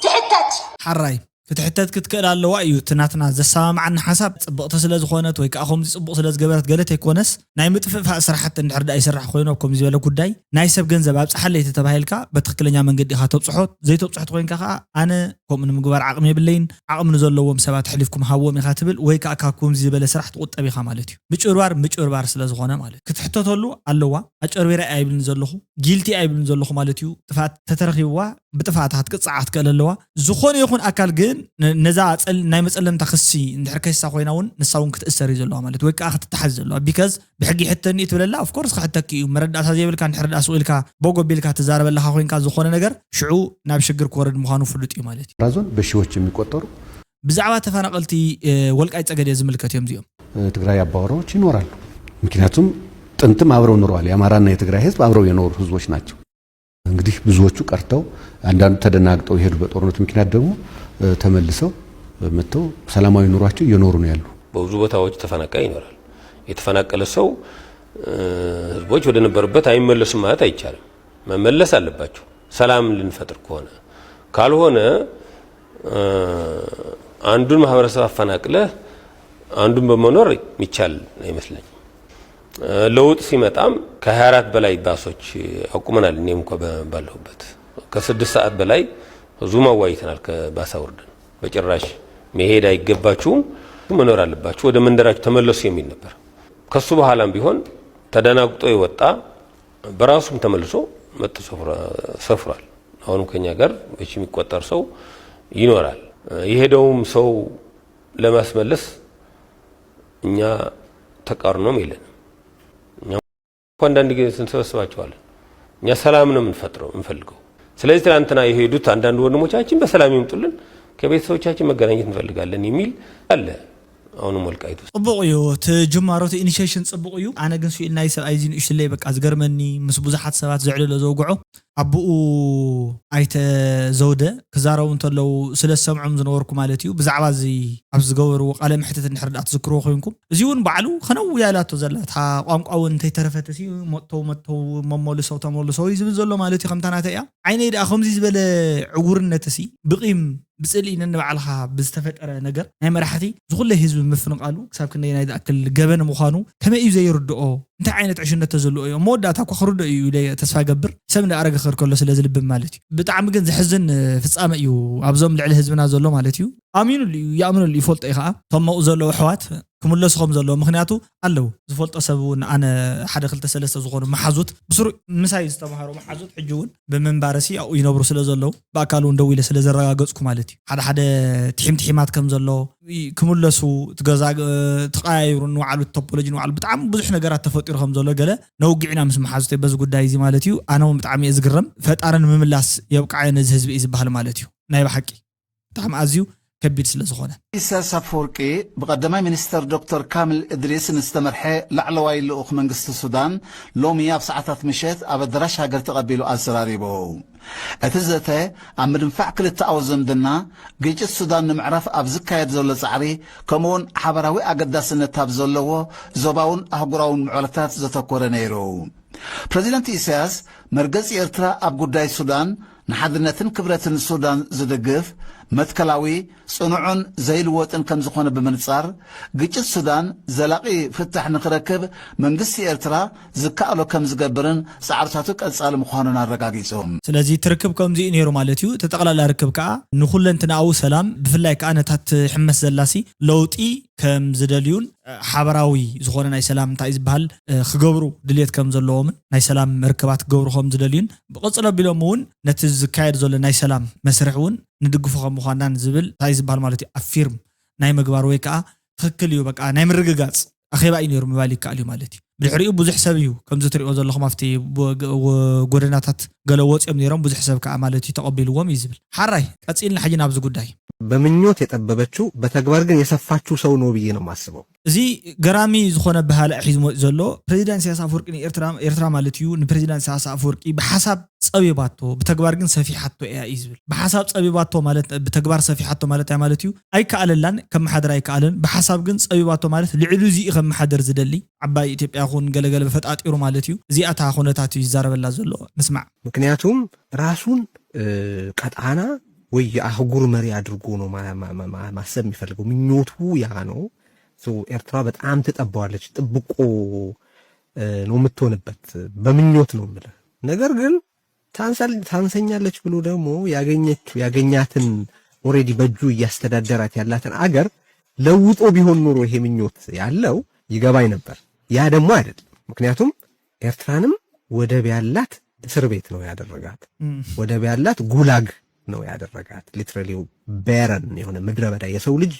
ትሕተት። ሓራይ ክትሕተት ክትክእል ኣለዋ እዩ። እቲ ናትና ዘሰማምዓና ሓሳብ ጽብቕቲ ስለ ዝኾነት ወይ ከዓ ከምዚ ጽቡቕ ስለ ዝገበረት ገለ ተይኮነስ ናይ ምጥፍእፋእ ስራሕቲ እንድሕር ደኣ ይስራሕ ኮይኑ ኣብ ከምዚ ዝበለ ጉዳይ ናይ ሰብ ገንዘብ ኣብጽሓለይ ተተባሂልካ በትኽክለኛ መንገዲ ኢኻ ተብጽሖ። ዘይተብጽሖ ተኮይንካ ከዓ ኣነ ከምኡ ንምግባር ዓቕሚ የብለይን። ዓቕሚ ንዘለዎም ሰባት ኣሕሊፍኩም ሃብዎም ኢኻ ትብል ወይ ከዓ ካብ ከምዚ ዝበለ ስራሕ ትቑጠብ ኢኻ ማለት እዩ። ምጭብርባር ምጭብርባር ስለ ዝኾነ ማለት ክትሕተተሉ ኣለዋ። ኣጨርቢረ ኣይብልን ዘለኹ ጊልቲ ኣይብልን ዘለኹ ማለት እዩ። ጥፍኣት ተተረኺብዋ ብጥፍኣታ ክትቅፃዕ ክትክእል ኣለዋ። ዝኾነ ይኹን ኣካል ግን ነዛ ናይ መፀለምታ ክሲ እንድሕር ከሲሳ ኮይና እውን ንሳ እውን ክትእሰር እዩ ዘለዋ ማለት ወይ ከዓ ክትተሓዝ ዘለዋ because ብሕጊ ይሕተኒ እዩ ትብለላ። ኦፍኮርስ ክሕተኪ እዩ መረዳእታ ዘይብልካ እንድሕር ደኣ ስቕ ኢልካ ቦጎ ቢልካ ትዛረበ ኣለካ ኮይንካ ዝኾነ ነገር ሽዑ ናብ ሽግር ክወርድ ምዃኑ ፍሉጥ እዩ ማለት እዩ። ራዞን በሺዎች የሚቆጠሩ ብዛዕባ ተፈናቐልቲ ወልቃይ ጸገዴ ዝምልከት እዮም እዚኦም። ትግራይ አባወራዎች ይኖራሉ። ምክንያቱም ጥንትም አብረው ኑረዋል። የአማራና የትግራይ ህዝብ አብረው የኖሩ ህዝቦች ናቸው። እንግዲህ ብዙዎቹ ቀርተው አንዳንዱ ተደናግጠው የሄዱ በጦርነቱ ምክንያት ደግሞ ተመልሰው መጥተው ሰላማዊ ኑሯቸው እየኖሩ ነው ያሉ። በብዙ ቦታዎች ተፈናቃይ ይኖራል። የተፈናቀለ ሰው ህዝቦች ወደ ነበሩበት አይመለሱም ማለት አይቻልም። መመለስ አለባቸው ሰላም ልንፈጥር ከሆነ። ካልሆነ አንዱን ማህበረሰብ አፈናቅለህ አንዱን በመኖር የሚቻል አይመስለኝም። ለውጥ ሲመጣም ከ24 በላይ ባሶች አቁመናል። እኔም እንኳ ባለሁበት ከስድስት ሰዓት በላይ ህዝቡ አዋይተናል። ከባስ አውርደን በጭራሽ መሄድ አይገባችሁም፣ መኖር አለባችሁ፣ ወደ መንደራችሁ ተመለሱ የሚል ነበር። ከሱ በኋላም ቢሆን ተደናግጦ የወጣ በራሱም ተመልሶ መጥቶ ሰፍሯል። አሁንም ከኛ ጋር በሺ የሚቆጠር ሰው ይኖራል። የሄደውም ሰው ለማስመለስ እኛ ተቃርኖም የለንም። እኛ አንዳንድ ጊዜ እንሰበስባቸዋለን። እኛ ሰላም ነው የምንፈጥረው የምንፈልገው። ስለዚህ ትናንትና የሄዱት አንዳንድ ወንድሞቻችን በሰላም ይምጡልን፣ ከቤተሰቦቻችን መገናኘት እንፈልጋለን የሚል አለ። አሁንም ወልቃይት ውስጥ ጽቡቕ እዩ እቲ ጅማሮ እቲ ኢኒሽሽን ጽቡቕ እዩ። ኣነ ግን ስኢል ናይ ሰብኣይ እዚ ንእሽትለይ በቃ ዝገርመኒ ምስ ብዙሓት ሰባት ዘዕልሎ ዘውግዖ ኣቦኡ ኣይተ ዘውደ ክዛረቡ እንተለዉ ስለ ዝሰምዖም ዝነበርኩ ማለት እዩ። ብዛዕባ እዚ ኣብ ዝገበርዎ ቃለ መሕትት እንድሕር ደኣ ትዝክርዎ ኮይንኩም፣ እዚ እውን ባዕሉ ከነውያ ኢላቶ ዘላ፣ እታ ቋንቋ እውን እንተይተረፈትሲ መጥተው መጥተው መመልሰው ተመልሰው እዩ ዝብል ዘሎ ማለት እዩ። ከምታ ናተይ እያ። ዓይነይ ደኣ ከምዚ ዝበለ ዕውርነትሲ ብቂም ብጽልኢ ነንባዕልኻ ብዝተፈጠረ ነገር ናይ መራሕቲ ዝኹለ ህዝቢ ምፍንቓሉ ክሳብ ክንደይ ናይ ዝኣክል ገበን ምዃኑ ከመይ እዩ ዘይርድኦ? እንታይ ዓይነት ዕሽነት ተዘልኦ እዮም? መወዳእታ እኳ ክርድኦ እዩ ኢለ ተስፋ ገብር። ሰብ እንዳኣረገ ክኸድ ከሎ ስለ ዝልብም ማለት እዩ። ብጣዕሚ ግን ዘሕዝን ፍጻመ እዩ ኣብዞም ልዕሊ ህዝብና ዘሎ ማለት እዩ። ኣሚኑሉ እዩ፣ ይኣምነሉ፣ ይፈልጦ እዩ ከዓ። እቶም መኡ ዘለዉ ኣሕዋት ክምለሱ ከም ዘለዎ፣ ምኽንያቱ ኣለዉ ዝፈልጦ ሰብ እውን፣ ኣነ ሓደ ክልተ ሰለስተ ዝኾኑ መሓዙት ብስሩ ምሳይ ዝተምሃሩ መሓዙት ሕጂ እውን ብምንባርሲ ኣብኡ ይነብሩ ስለ ዘለዉ ብኣካል እውን ደው ኢለ ስለ ዘረጋገጽኩ ማለት እዩ። ሓደ ሓደ ትሒም ትሒማት ከም ዘሎ ይ- ክምለሱ እቲ ገዛ ግ- ተቐያይሩ ንባዕሉ ቶፖሎጂ ንባዕሉ ብጣዕሚ ብዙሕ ነገራት ተፈጢሩ ከም ዘሎ ገለ ነውግዕ ኢና ምስ መሓዙተይ በዚ ጉዳይ እዚ ማለት እዩ። ኣነ እውን ብጣዕሚ እየ ዝግረም። ፈጣሪ ንምምላስ የብቅዓዮ ነዚ ህዝቢ እዩ ዝበሃል ማለት እዩ። ናይ ብሓቂ ብጣዕሚ ኣዝዩ ከቢድ ስለ ዝኾነ። ኢሳያስ ኣፈወርቂ ብቐዳማይ ሚኒስተር ዶክተር ካሚል እድሪስ ንዝተመርሐ ላዕለዋይ ልኡኽ መንግስቲ ሱዳን ሎሚ ኣብ ሰዓታት ምሸት ኣብ ኣደራሽ ሃገር ተቐቢሉ ኣዘራሪቡ። እቲ ዘተ ኣብ ምድንፋዕ ክልተኣዊ ዝምድና፣ ግጭት ሱዳን ንምዕራፍ ኣብ ዝካየድ ዘሎ ጻዕሪ፣ ከምኡውን ሓበራዊ ኣገዳስነት ኣብ ዘለዎ ዞባውን ኣህጉራውን ምዕባለታት ዘተኮረ ነይሩ። ፕረዚደንት ኢሳያስ መርገጺ ኤርትራ ኣብ ጉዳይ ሱዳን ንሓድነትን ክብረትን ሱዳን ዝድግፍ መትከላዊ፣ ጽኑዕን ዘይልወጥን ከም ዝኾነ ብምንጻር፣ ግጭት ሱዳን ዘላቒ ፍታሕ ንኽረክብ መንግስቲ ኤርትራ ዝከኣሎ ከም ዝገብርን ጻዕርታቱ ቀጻሊ ምዃኑን ኣረጋጊጹ። ስለዚ እቲ ርክብ ከምዚ እዩ ነይሩ ማለት እዩ። እቲ ጠቕላላ ርክብ ከዓ ንኹለንትናዊ ሰላም፣ ብፍላይ ከዓ ነታ ትሕመስ ዘላሲ ለውጢ ከም ዝደልዩን ሓበራዊ ዝኾነ ናይ ሰላም እንታይ እዩ ዝበሃል ክገብሩ ድልየት ከም ዘለዎምን ናይ ሰላም ርክባት ክገብሩ ከም ዝደልዩን ብቕጽል ኣቢሎም እውን ነቲ ዝካየድ ዘሎ ናይ ሰላም መስርሕ እውን ንድግፎ ከም ምዃንናን ዝብል እንታይ ዝበሃል ማለት እዩ ኣፊርም ናይ ምግባር ወይ ከዓ ትኽክል እዩ በቃ ናይ ምርግጋጽ ኣኼባ እዩ ነይሩ ምባል ይከኣል እዩ ማለት እዩ። ብድሕሪኡ ብዙሕ ሰብ እዩ ከምዚ ትሪኦ ዘለኹም ኣብቲ ጎደናታት ገለ ወፂኦም ነይሮም ብዙሕ ሰብ ከዓ ማለት እዩ ተቐቢልዎም እዩ ዝብል። ሓራይ ቀፂልና ሕጂ ናብዚ ጉዳይ። በምኞት የጠበበችው በተግባር ግን የሰፋችው ሰው ነው ብዬ ነው የማስበው። እዚ ገራሚ ዝኾነ ባህልዕ ሒዙ መፂኡ ዘሎ ፕሬዚዳንት ኢሳያስ ኣፈወርቂ ንኤርትራ ኤርትራ ማለት እዩ ንፕሬዚዳንት ኢሳያስ ኣፈወርቂ ብሓሳብ ጸቢባቶ ብተግባር ግን ሰፊሓቶ እያ እዩ ዝብል። ብሓሳብ ጸቢባቶ ማለት ብተግባር ሰፊሓቶ ማለት እንታይ ማለት እዩ? ኣይከኣለላን ከመሓድር ኣይከኣለን። ብሓሳብ ግን ጸቢባቶ ማለት ልዕሊ እዚኡ ከመሓድር ዝደሊ ዓባይ ኢትዮጵያ ኹን ገለገለ ፈጣጢሩ ማለት እዩ። እዚኣታ ኩነታት እዩ ይዛረበላ ዘሎ። ንስማዕ። ምክንያቱም ራሱን ቀጣና ወይ የኣህጉር መሪ ኣድርጎ ነው ማሰብ የሚፈልገው። ምኞቱ ያ ነው። ኤርትራ በጣም ትጠባዋለች። ጥብቆ ነው የምትሆንበት። በምኞት ነው የምልህ። ነገር ግን ታንሰኛለች ብሎ ደግሞ ያገኘችው ያገኛትን already በእጁ እያስተዳደራት ያላትን አገር ለውጦ ቢሆን ኑሮ ይሄ ምኞት ያለው ይገባኝ ነበር። ያ ደግሞ አይደለም። ምክንያቱም ኤርትራንም ወደብ ያላት እስር ቤት ነው ያደረጋት። ወደብ ያላት ጉላግ ነው ያደረጋት። Literally barren የሆነ ምድረ በዳ የሰው ልጅ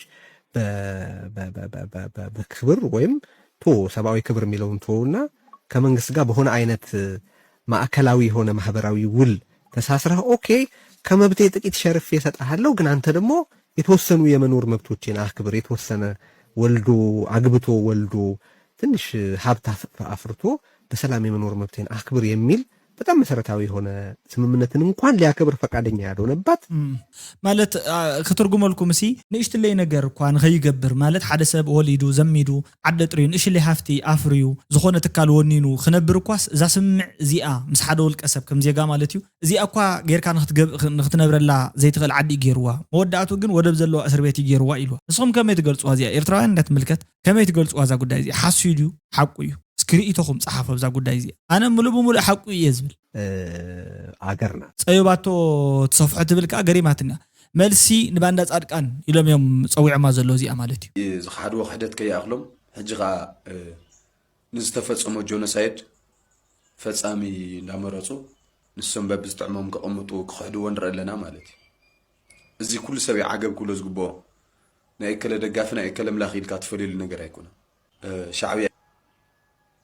በክብር ወይም ቶ ሰብአዊ ክብር የሚለውን ቶና ከመንግስት ጋር በሆነ አይነት ማዕከላዊ የሆነ ማህበራዊ ውል ተሳስረህ okay ከመብቴ ጥቂት ሸርፌ እሰጥሃለሁ፣ ግን አንተ ደግሞ የተወሰኑ የመኖር መብቶቼን አክብር፣ የተወሰነ ወልዶ አግብቶ ወልዶ ትንሽ ሀብት አፍርቶ በሰላም የመኖር መብቴን አክብር የሚል በጣም መሰረታዊ የሆነ ስምምነትን እንኳን ሊያከብር ፈቃደኛ ያልሆነባት ማለት ክትርጉመልኩም ሲ ንእሽትለይ ነገር እኳ ንኸይገብር ማለት ሓደ ሰብ ወሊዱ ዘሚዱ ዓደ ጥርዩ ንእሽለይ ሃፍቲ ኣፍርዩ ዝኾነ ትካል ወኒኑ ክነብር እኳስ እዛ ስምምዕ እዚኣ ምስ ሓደ ውልቀ ሰብ ከም ዜጋ ማለት እዩ እዚኣ እኳ ጌርካ ንክትነብረላ ዘይትኽእል ዓዲ እዩ ገይርዋ መወዳእቱ ግን ወደብ ዘለዋ እስር ቤት እዩ ገይርዋ ኢልዋ ንስኹም ከመይ ትገልፅዋ እዚኣ ኤርትራውያን እንዳትምልከት ከመይ ትገልፅዋ እዛ ጉዳይ እዚኣ ሓሱ ድዩ ሓቁ እዩ እስኪ ርእይቶኹም ጸሓፉ ኣብዛ ጉዳይ እዚኣ። ኣነ ምሉእ ብምሉእ ሓቁ እየ ዝብል። ኣገርና። ጸቢባቶ ትሰፍሖ ትብል ከኣ ገሪማትኒ እያ። መልሲ ንባንዳ ጻድቃን ኢሎም እዮም ጸዊዖማ ዘለዉ እዚኣ ማለት እዩ። ዝኸሓድዎ ክሕደት ከይኣኽሎም ሕጂ ከኣ ንዝተፈጸሞ ጆኖሳይድ ፈጻሚ እንዳመረጹ ንሶም በብዝጥዕሞም ከቐምጡ ክኽሕድዎ ንርኢ ኣለና ማለት እዩ። እዚ ኩሉ ሰብ እዩ ዓገብ ክብሎ ዝግብኦ። ናይ እከለ ደጋፊ ናይ እከለ ምላኺ ኢልካ ትፈልየሉ ነገር ኣይኮነን። ሻዕብያ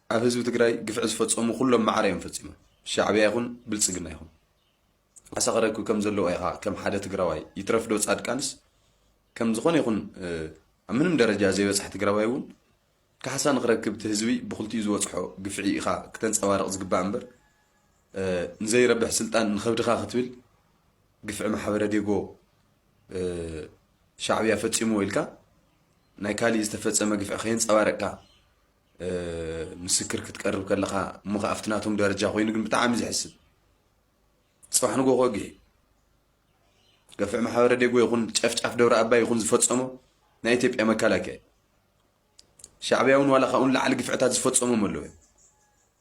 ኣብ ህዝቢ ትግራይ ግፍዒ ዝፈፀሙ ኩሎም ማዕረ እዮም ፈፂሞም። ሻዕብያ ይኹን ብልፅግና ይኹን ካሕሳ ክረክብ ከም ዘለዎ ኢኻ ከም ሓደ ትግራዋይ ይትረፍ ዶ ፃድቃንስ ከም ዝኾነ ይኹን ኣብ ምንም ደረጃ ዘይበፅሐ ትግራዋይ እውን ካሕሳ ንኽረክብ እቲ ህዝቢ ብኽልቲኡ ዝበፅሖ ግፍዒ ኢኻ ክተንፀባርቕ ዝግባእ እምበር ንዘይረብሕ ስልጣን ንኸብድኻ ክትብል ግፍዒ ማሕበረ ዴጎ ሻዕብያ ፈፂምዎ ኢልካ ናይ ካሊእ ዝተፈፀመ ግፍዒ ከየንፀባረቅካ ምስክር ክትቀርብ ከለኻ እሞ ከኣ ኣብቲ ናቶም ደረጃ ኮይኑ ግን ብጣዕሚ ዘሕስብ። ፅባሕ ንጎ ከግሂ ገፍዕ ማሕበረ ዴጎ ይኹን ጨፍጫፍ ደብረ ኣባይ ይኹን ዝፈፀሞ ናይ ኢትዮጵያ መከላከያ ሻዕብያ እውን ዋላ ካብኡ ንላዕሊ ግፍዕታት ዝፈፀሞም ኣለዉ እዮም።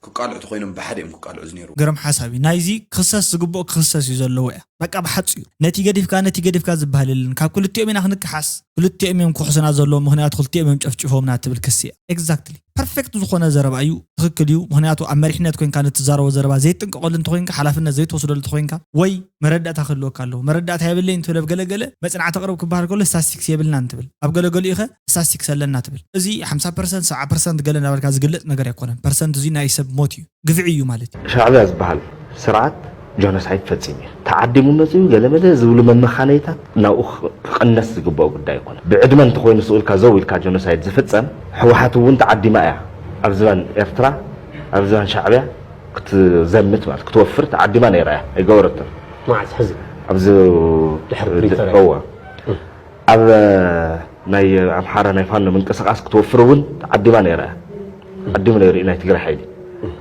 ክቃልዑ ተኮይኖም ብሓደ እዮም ክቃልዑ ዝነይሩ። ገርም ሓሳብ እዩ። ናይዚ ክኽሰስ ዝግብኦ ክኽሰስ እዩ ዘለዎ እያ። በቃ ብሓፂሩ ነቲ ገዲፍካ ነቲ ገዲፍካ ዝበሃል የለን። ካብ ክልቲኦም ኢና ክንከሓስ፣ ክልቲኦም እዮም ክሕሱና ዘለዎም፣ ምክንያቱ ክልቲኦም እዮም ጨፍጭፎምና ትብል ክሲ እያ። ኤግዛክትሊ ፐርፌክት ዝኾነ ዘረባ እዩ። ትኽክል እዩ። ምክንያቱ ኣብ መሪሕነት ኮይንካ ንትዛረቦ ዘረባ ዘይትጥንቀቐሉ እንተኮይንካ፣ ሓላፍነት ዘይትወስደሉ እንተኮይንካ፣ ወይ መረዳእታ ክህልወካ ኣለዎ። መረዳእታ የብለይ እንትብል ኣብ ገለገለ መጽናዕቲ ኣቕርብ ክበሃል ከሎ ስታስቲክስ የብልናን ትብል። ኣብ ገለገሊኡ ኸ ስታስቲክስ ኣለና ትብል። እዚ ሓምሳ ፐርሰንት፣ ሰብዓ ፐርሰንት ገለ እናበልካ ዝግለጽ ነገር ኣይኮነን። ፐርሰንት እዚ ናይ ሰብ ሞት እዩ፣ ግፍዒ እዩ ማለት እዩ። ሻዕብያ ዝበሃል ስርዓት ጆኖሳይድ ፈጺሙ እዩ። ተዓዲሙ መጺኡ ገለመለ ዝብሉ መመኻነይታት ናብኡ ክቕነስ ዝግብኦ ጉዳይ ኣይኮነን። ብዕድመ እንተኾይኑ ስቕ ኢልካ ዘው ኢልካ ጆኖሳይድ ዝፍጸም፣ ህወሓት እውን ተዓዲማ እያ ኣብ ዝባን ኤርትራ፣ ኣብ ዝባን ሻዕብያ ክትዘምት ማለት ክትወፍር ተዓዲማ ነይራ እያ፣ ኣይገበረትን። መዓስ ሕዚ? ኣብዚ ድሕሪ ፕሪቶርያ። እወ። ኣብ ናይ ኣምሓራ ናይ ፋኖ ምንቅስቃስ ክትወፍር እውን ተዓዲማ ነይራ እያ። ተዓዲሙ ነይሩ እዩ ናይ ትግራይ ሓይሊ።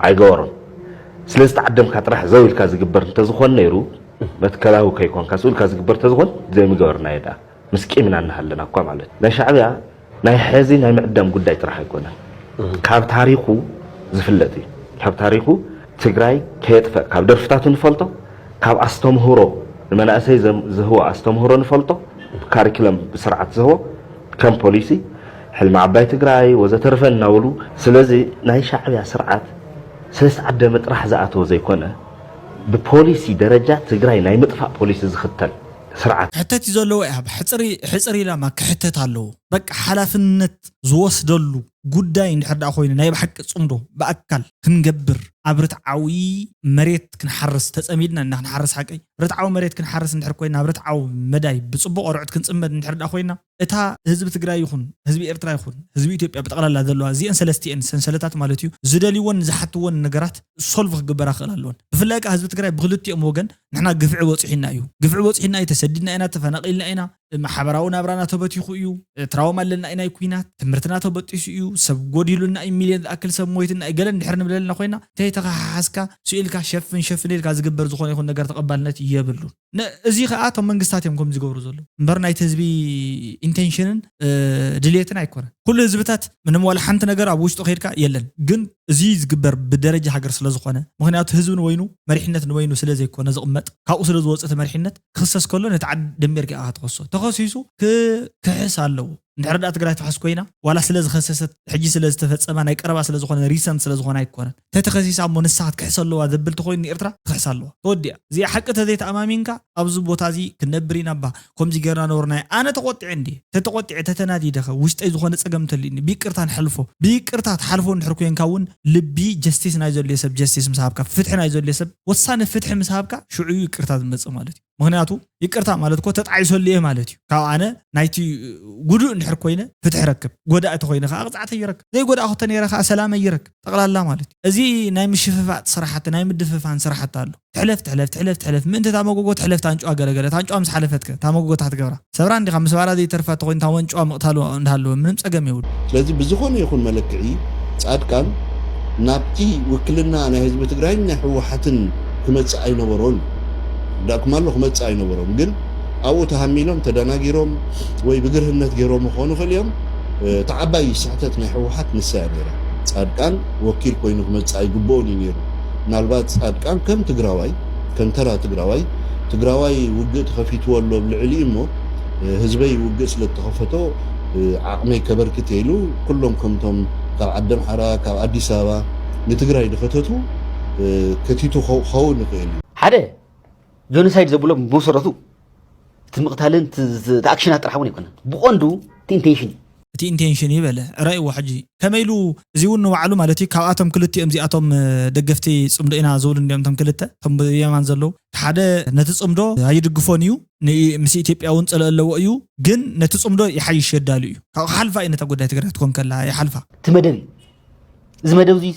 ኣይገበሮን። ስለዚ ተዓደምካ ጥራሕ ዘው ኢልካ ዝግበር እንተዝኾን ነይሩ፣ መትከላዊ ከይኮንካ ስኡ ኢልካ ዝግበር እንተዝኾን ዘይምገበርናዮ ደኣ። ምስ ቂምና እናሃለና እኳ ማለት እዩ። ናይ ሻዕብያ ናይ ሕዚ ናይ ምዕዳም ጉዳይ ጥራሕ ኣይኮነን። ካብ ታሪኹ ዝፍለጥ እዩ። ካብ ታሪኹ ትግራይ ከየጥፈእ ካብ ደርፍታቱ ንፈልጦ፣ ካብ ኣስተምህሮ ንመናእሰይ ዘም-፣ ዝህቦ ኣስተምህሮ ንፈልጦ፣ ካሪክለም ብስርዓት ዝህቦ ከም ፖሊሲ ሕልሚ ዓባይ ትግራይ ወዘተርፈ እናበሉ። ስለዚ ናይ ሻዕብያ ስርዓት ስለዝተዓደመ ጥራሕ ዝኣተወ ዘይኮነ፣ ብፖሊሲ ደረጃ ትግራይ ናይ ምጥፋእ ፖሊሲ ዝኽተል ስርዓት። ሕተት እዩ ዘለዎ እያ። ሕፅሪ-፣ ሕፅር ኢላማ ክሕተት ኣለዎ። በቃ ሓላፍነት ዝወስደሉ ጉዳይ እንድሕር ደኣ ኮይኑ ናይ ብሓቂ ፅምዶ ብኣካል ክንገብር ኣብ ርትዓዊ መሬት ክንሓርስ ተፀሚድና እና ክንሓርስ ሓቀይ ርትዓዊ መሬት ክንሓርስ እንድሕር ኮይና ኣብ ርትዓዊ መዳይ ብፅቡቕ ኣርዑት ክንፅመድ እንድሕር ደኣ ኮይና እታ ህዝቢ ትግራይ ይኹን ህዝቢ ኤርትራ ይኹን ህዝቢ ኢትዮጵያ ብጠቕላላ ዘለዋ እዚአን ሰለስቲአን ሰንሰለታት ማለት እዩ ዝደልይዎን ዝሓትዎን ነገራት ሶልቭ ክግበራ ክኽእል ኣለዎን። ብፍላይ ከዓ ህዝቢ ትግራይ ብክልቲኦም ወገን ንሕና ግፍዒ በፂሑና እዩ። ግፍዒ በፂሑና እዩ። ተሰዲድና ኢና፣ ተፈናቒልና ኢና፣ ማሕበራዊ ናብራና ተበቲኹ እዩ፣ ትራውማ ኣለና ኢና፣ ናይ ኩናት ትምህርትና ተበጢሱ እዩ፣ ሰብ ጎዲሉና እዩ፣ ሚልዮን ዝኣክል ሰብ ሞይትና እዩ፣ ገለ እንድሕር ንብለልና ኮይና፣ ተይተኸሓሓዝካ፣ ስኢልካ፣ ሸፍን ሸፍን ኢልካ ዝግበር ዝኾነ ይኹን ነገር ተቐባልነት የብሉን። ነ-፣ እዚ ኸዓ እቶም መንግስታት እዮም ከምዚ ዝገብሩ ዘለዉ። እምበር ናይቲ ህዝቢ ኢንቴንሽንን፣ እ፣ ድልየትን ኣይኮነን። ኩሉ ህዝብታት ምንም ዋላ ሓንቲ ነገር ኣብ ውሽጡ ከይድካ የለን። ግን እዚ ዝግበር ብደረጃ ሃገር ስለ ዝኾነ፣ ምኽንያቱ ህዝቢ ንበይኑ፣ መሪሕነት ንበይኑ ስለ ዘይኮነ ዝቕመጥ፣ ካብኡ ስለ ዝወጽእ እቲ መሪሕነት ክኽሰስ ከሎ ነቲ ዓዲ ደንቤርካ ኢኻ ትኸሶ። ተኸሲሱ ክክሕስ ኣለዎ። እንድሕር ደኣ ትግራይ ትሕስ ኮይና፣ ዋላ ስለ ዝኸሰሰት፣ ሕጂ ስለ ዝተፈጸማ፣ ናይ ቀረባ ስለ ዝኾነ፣ ሪሰንት ስለ ዝኾነ ኣይኮነን። ተተኸሲሳ እሞ ንሳ ክትክሕስ ኣለዋ ዘብል ተኾይኑ ንኤርትራ ክኽሕስ ኣለዋ። ተወዲኣ። እዚኣ ሓቂ ተዘይተኣማሚንካ፣ ኣብዚ ቦታ እዚ ክንነብር ኢና እባ፣ ከምዚ ጌርና ነበርና። ኣነ ተቖጢዐ እንድየ። ተተቖጢዐ፣ ተተናዲደኸ፣ ውሽጠይ ዝኾነ ጸገም እንተልዩኒ፣ ብይቅርታ ንሐልፎ። ብይቅርታ ትሓልፎ እንድሕር ኮይንካ እውን፣ ልቢ ጀስቲስ ናይ ዘድልዮ ሰብ ጀስቲስ ምስ ሃብካ፣ ፍትሒ ናይ ዘድልዮ ሰብ ወሳኒ ፍትሒ ምስ ሃብካ፣ ሽዑ እዩ ይቅርታ ዝመጽእ ማለት እዩ። ምኽንያቱ፣ ይቅርታ ማለት እኮ ተጣዒሰሉ እየ ማለት እዩ። ካብ ኣነ ናይቲ ጉዱእ እንድሕር ኮይነ ፍትሒ ረክብ፣ ጎዳእቲ ኮይነ ከዓ ቅፅዓተይ ይረክብ፣ ዘይጎዳእኹ ተነይረ ከዓ ሰላመይ ይረክብ። ጠቕላላ ማለት እዩ። እዚ ናይ ምሽፍፋጥ ስራሕቲ፣ ናይ ምድፍፋን ስራሕቲ ኣሎ። ትሕለፍ፣ ትሕለፍ፣ ትሕለፍ፣ ትሕለፍ። ምእንቲ እታ መጎጎ ትሕለፍ፣ ታንጭዋ ገለገለ፣ ታንጭዋ ምስ ሓለፈትከ፣ እታ መጎጎ እንታይ ትገብራ? ሰብራ እንዲኻ፣ ምስ ባራ ዘይተርፋ ተኾይኑ፣ እታ ወንጭዋ ምቕታሉ እንዳሃለወ፣ ምንም ጸገም የብሉ። ስለዚ ብዝኾነ ይኹን መለክዒ፣ ጻድቃን ናብቲ ውክልና ናይ ህዝቢ ትግራይን ናይ ህወሓትን ክመጽእ ኣይነበሮን። ዳእኩም ኣሎ ክመጽእ ኣይነበሮም። ግን ኣብኡ ተሃሚሎም፣ ተደናጊሮም ወይ ብግርህነት ገይሮም ክኾኑ ይኽእሉ እዮም። እ፣ እቲ ዓባይ ስሕተት ናይ ህወሓት ንሳ እያ ነይራ። ጻድቃን ወኪል ኮይኑ ክመጽእ ኣይግብኦን እዩ ነይሩ። ምናልባት ጻድቃን ከም ትግራዋይ፣ ከም ተራ ትግራዋይ፣ ትግራዋይ ውግእ ተኸፊትዎ ኣሎ ኣብ ልዕሊኡ እሞ፣ እ፣ ህዝበይ ውግእ ስለ እተኸፈቶ፣ እ፣ ዓቕመይ ከበርክት ኢሉ፣ ኩሎም ከምቶም ካብ ዓዲ ኣምሓራ፣ ካብ ኣዲስ ኣበባ ንትግራይ ዝኸተቱ፣ እ፣ ከቲቱ ኸው-፣ ክኸውን ይኽእል እዩ። ሓደ ጆኖሳይድ ዘብሎ ብመሰረቱ እቲ ምቕታልን እቲ፣ እቲ፣ እቲ ኣክሽናት ጥራሕ እውን ኣይኮነን። ብቐንዱ እቲ ኢንቴንሽን እዩ። እቲ ኢንቴንሽን እዩ በለ። ራእይዎ ሕጂ ከመይ ኢሉ እዚ እውን ንባዕሉ ማለት እዩ። ካብኣቶም ክልቲኦም እዚኣቶም፣ እ፣ ደገፍቲ ጽምዶ ኢና ዝብሉ እንዲኦም እቶም ክልተ፣ እቶም ብየማን ዘለዉ። እቲ ሓደ ነቲ ጽምዶ ኣይድግፎን እዩ፣ ን-፣ ምስ ኢትዮጵያ እውን ጽልኦ ኣለዎ እዩ፣ ግን ነቲ ጽምዶ ይሓይሽ የዳሉ እዩ። ካብኡ ክሓልፋ እዩ ነታ ጉዳይ ትግራይ ክትኮን ከላ ይሓልፋ። እቲ መደብ እዩ። እዚ መደብ እዚ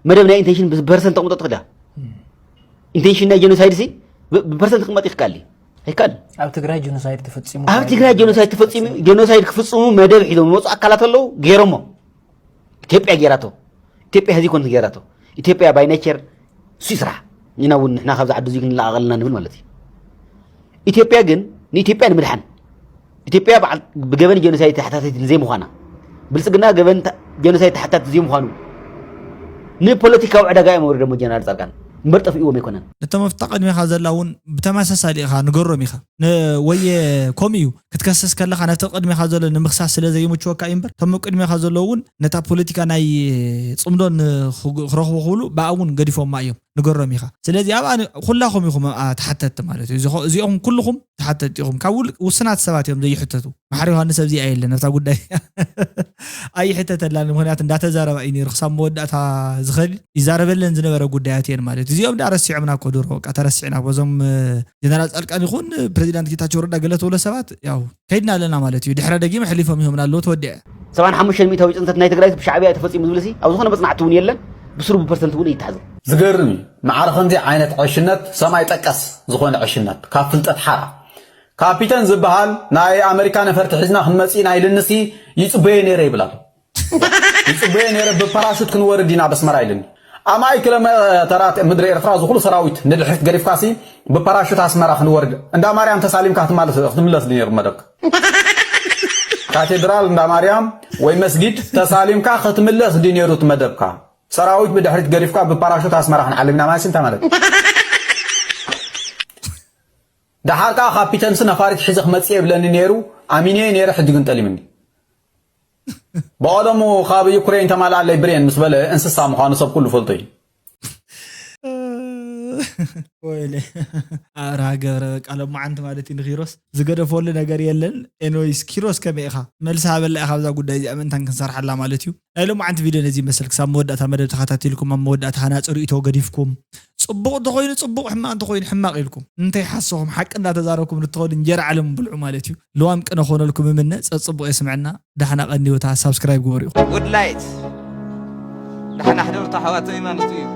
መደብ ናይ ኢንቴንሽን ብፐርሰንት ተቕምጦ ትኽእል እያ። ኢንቴንሽን ናይ ጀኖሳይድ ሲ ብ- ብፐርሰንት ክመጥ ይክካል እዩ ኣይካል ኣብ ትግራይ ጀኖሳይድ ተፈፂሙ ኣብ ትግራይ ጀኖሳይድ ተፈፂሙ ጀኖሳይድ ክፍፅሙ መደብ ሒዞም ዝመፁ ኣካላት ኣለዉ ገይሮሞ ኢትዮጵያ ገይራቶ ኢትዮጵያ ህዚ ኮንት ገይራቶ ኢትዮጵያ ባይ ኔቸር ሱ ስራሕ ኢና እውን ንሕና ካብዚ ዓዲ እዚ ክንለቃቀልና ንብል ማለት እዩ ኢትዮጵያ ግን ንኢትዮጵያ ንምድሓን ኢትዮጵያ በዓል ብገበን ጀኖሳይድ ተሓታቲት ዘይምዃና ብልፅግና ገበን ተ- ጀኖሳይድ ተሓታቲ ዘይምዃኑ ንፖለቲካዊ ዕዳጋ እዮም ወሪዶሞ ጀነራል ፃድቃን እምበር ጠፊእዎም ኣይኮነን ነቶም ኣብታ ቅድሜኻ ዘላ እውን ብተመሳሳሊ ኢኻ ንገሮም ኢኻ ን- ወየ ከምኡ እዩ ክትከስስ ከለኻ ነቲ ቅድሜኻ ዘሎ ንምክሳስ ስለ ዘይምችወካ እዩ እምበር እቶም ኣብ ቅድሜኻ ዘለዉ እውን ነታ ፖለቲካ ናይ ፅምዶ ን- ክረኽቡ ክብሉ ብኣ እውን ገዲፎማ እዮም ንገሮም ኢኻ ስለዚ ኣብኣ ን- ኩላኹም ኢኹም ኣብኣ ተሓተትቲ ማለት እዩ እዚ- እዚኦም ኩልኹም ተሓተትቲ ኢኹም ካብ ውል- ውስናት ሰባት እዮም ዘይሕተቱ ማሕር ዮሃንስ ኣብዚኣ የለን ኣብታ ጉዳይ ኣይሕተተላን ምክንያቱ እንዳተዛረባ እዩ ነይሩ ክሳብ መወዳእታ ዝኸድ ይዛረበለን ዝነበረ ጉዳያት እየን ማለት እዩ። እዚኦም ዳ ረሲዖምና እኮ ድሮ በቃ ተረሲዕና በዞም ጀነራል ፃድቃን ይኹን ፕሬዚዳንት ጌታቸው ረዳ ገለ ተብሎ ሰባት ያው ከይድና ኣለና ማለት እዩ ድሕረ ደጊም ኣሕሊፎም ይሆምና ኣለዎ ተወዲዐ ሰብዓን ሓሙሽተን ሚእታዊ ፅንተት ናይ ትግራይ ብሻዕብያ ተፈፂሙ ዝብል ሲ ኣብ ዝኾነ መፅናዕቲ እውን የለን ብስሩ ብፐርሰንት እውን ይተሓዘ ዝገርም እዩ። ማዕረ ከምዚ ዓይነት ዕሽነት ሰማይ ጠቀስ ዝኾነ ዕሽነት ካብ ፍልጠት ሓራ ካፒተን ዝበሃል ናይ ኣመሪካ ነፈርቲ ሒዝና ክንመፅእ ኢና ኢልንሲ ይፅበዮ ነይረ ይብል ኣሎ። ይፅበዮ ነይረ ብፓራሹት ክንወርድ ኢና ኣብ ኣስመራ ኢልኒ። ኣማይ ክለመ ተራት ምድሪ ኤርትራ ዝኹሉ ሰራዊት ንድሕሪት ገዲፍካሲ ብፓራሹት ኣስመራ ክንወርድ እንዳ ማርያም ተሳሊምካ ክትማለስ ክትምለስ ድዩ ነይሩ መደብካ? ካቴድራል እንዳ ማርያም ወይ መስጊድ ተሳሊምካ ክትምለስ ድዩ ነይሩ እቲ መደብካ? ሰራዊት ብድሕሪት ገዲፍካ ብፓራሹት ኣስመራ ክንዓልም ኢና ማለት እንታይ ማለት እዩ? ደሓር ከዓ ካፒተንሲ ነፋሪት ሒዘ ክመፅእ የብለኒ ነይሩ ኣሚነየ ነይረ ሕጂ ግን ጠሊምኒ። ብቐደሙ ካብ ዩክሬን ተማልኣለይ ብሬን ምስ በለ እንስሳ ምዃኑ ሰብ ኩሉ ፈልጦ እዩ። ወይለ ኣብርሃ ገብረ በቃ ሎማዓንቲ ማለት እዩ ንኪሮስ ዝገደፈሉ ነገር የለን ኤንወይስ ኪሮስ ከመይ ኢኻ መልሲ ሃበላ ኢኻ ብዛ ጉዳይ እዚኣ ምእንታን ክንሰርሓላ ማለት እዩ ናይ ሎማዓንቲ ቪድዮ ነዚ ይመስል ክሳብ መወዳእታ መደብ ተኸታቲልኩም ኣብ መወዳእታ ሃናፂ ርእቶ ገዲፍኩም ፅቡቕ እንተኾይኑ ፅቡቕ ሕማቕ እንተኾይኑ ሕማቕ ኢልኩም እንተይ ሓሰኹም ሓቂ እንዳተዛረብኩም ንትኸዱ እንጀራ ዓለም ብልዑ ማለት እዩ ልዋም ቅነ ክኾነልኩም እምነ ፀፅቡቕ የስምዐና ዳሕና ቀንዲወታ ሳብስክራይብ ግበሩ ኢኹም ጉድ ላይት ዳሕና ሕደርቱ ኣሕዋተይ ማለት እዩ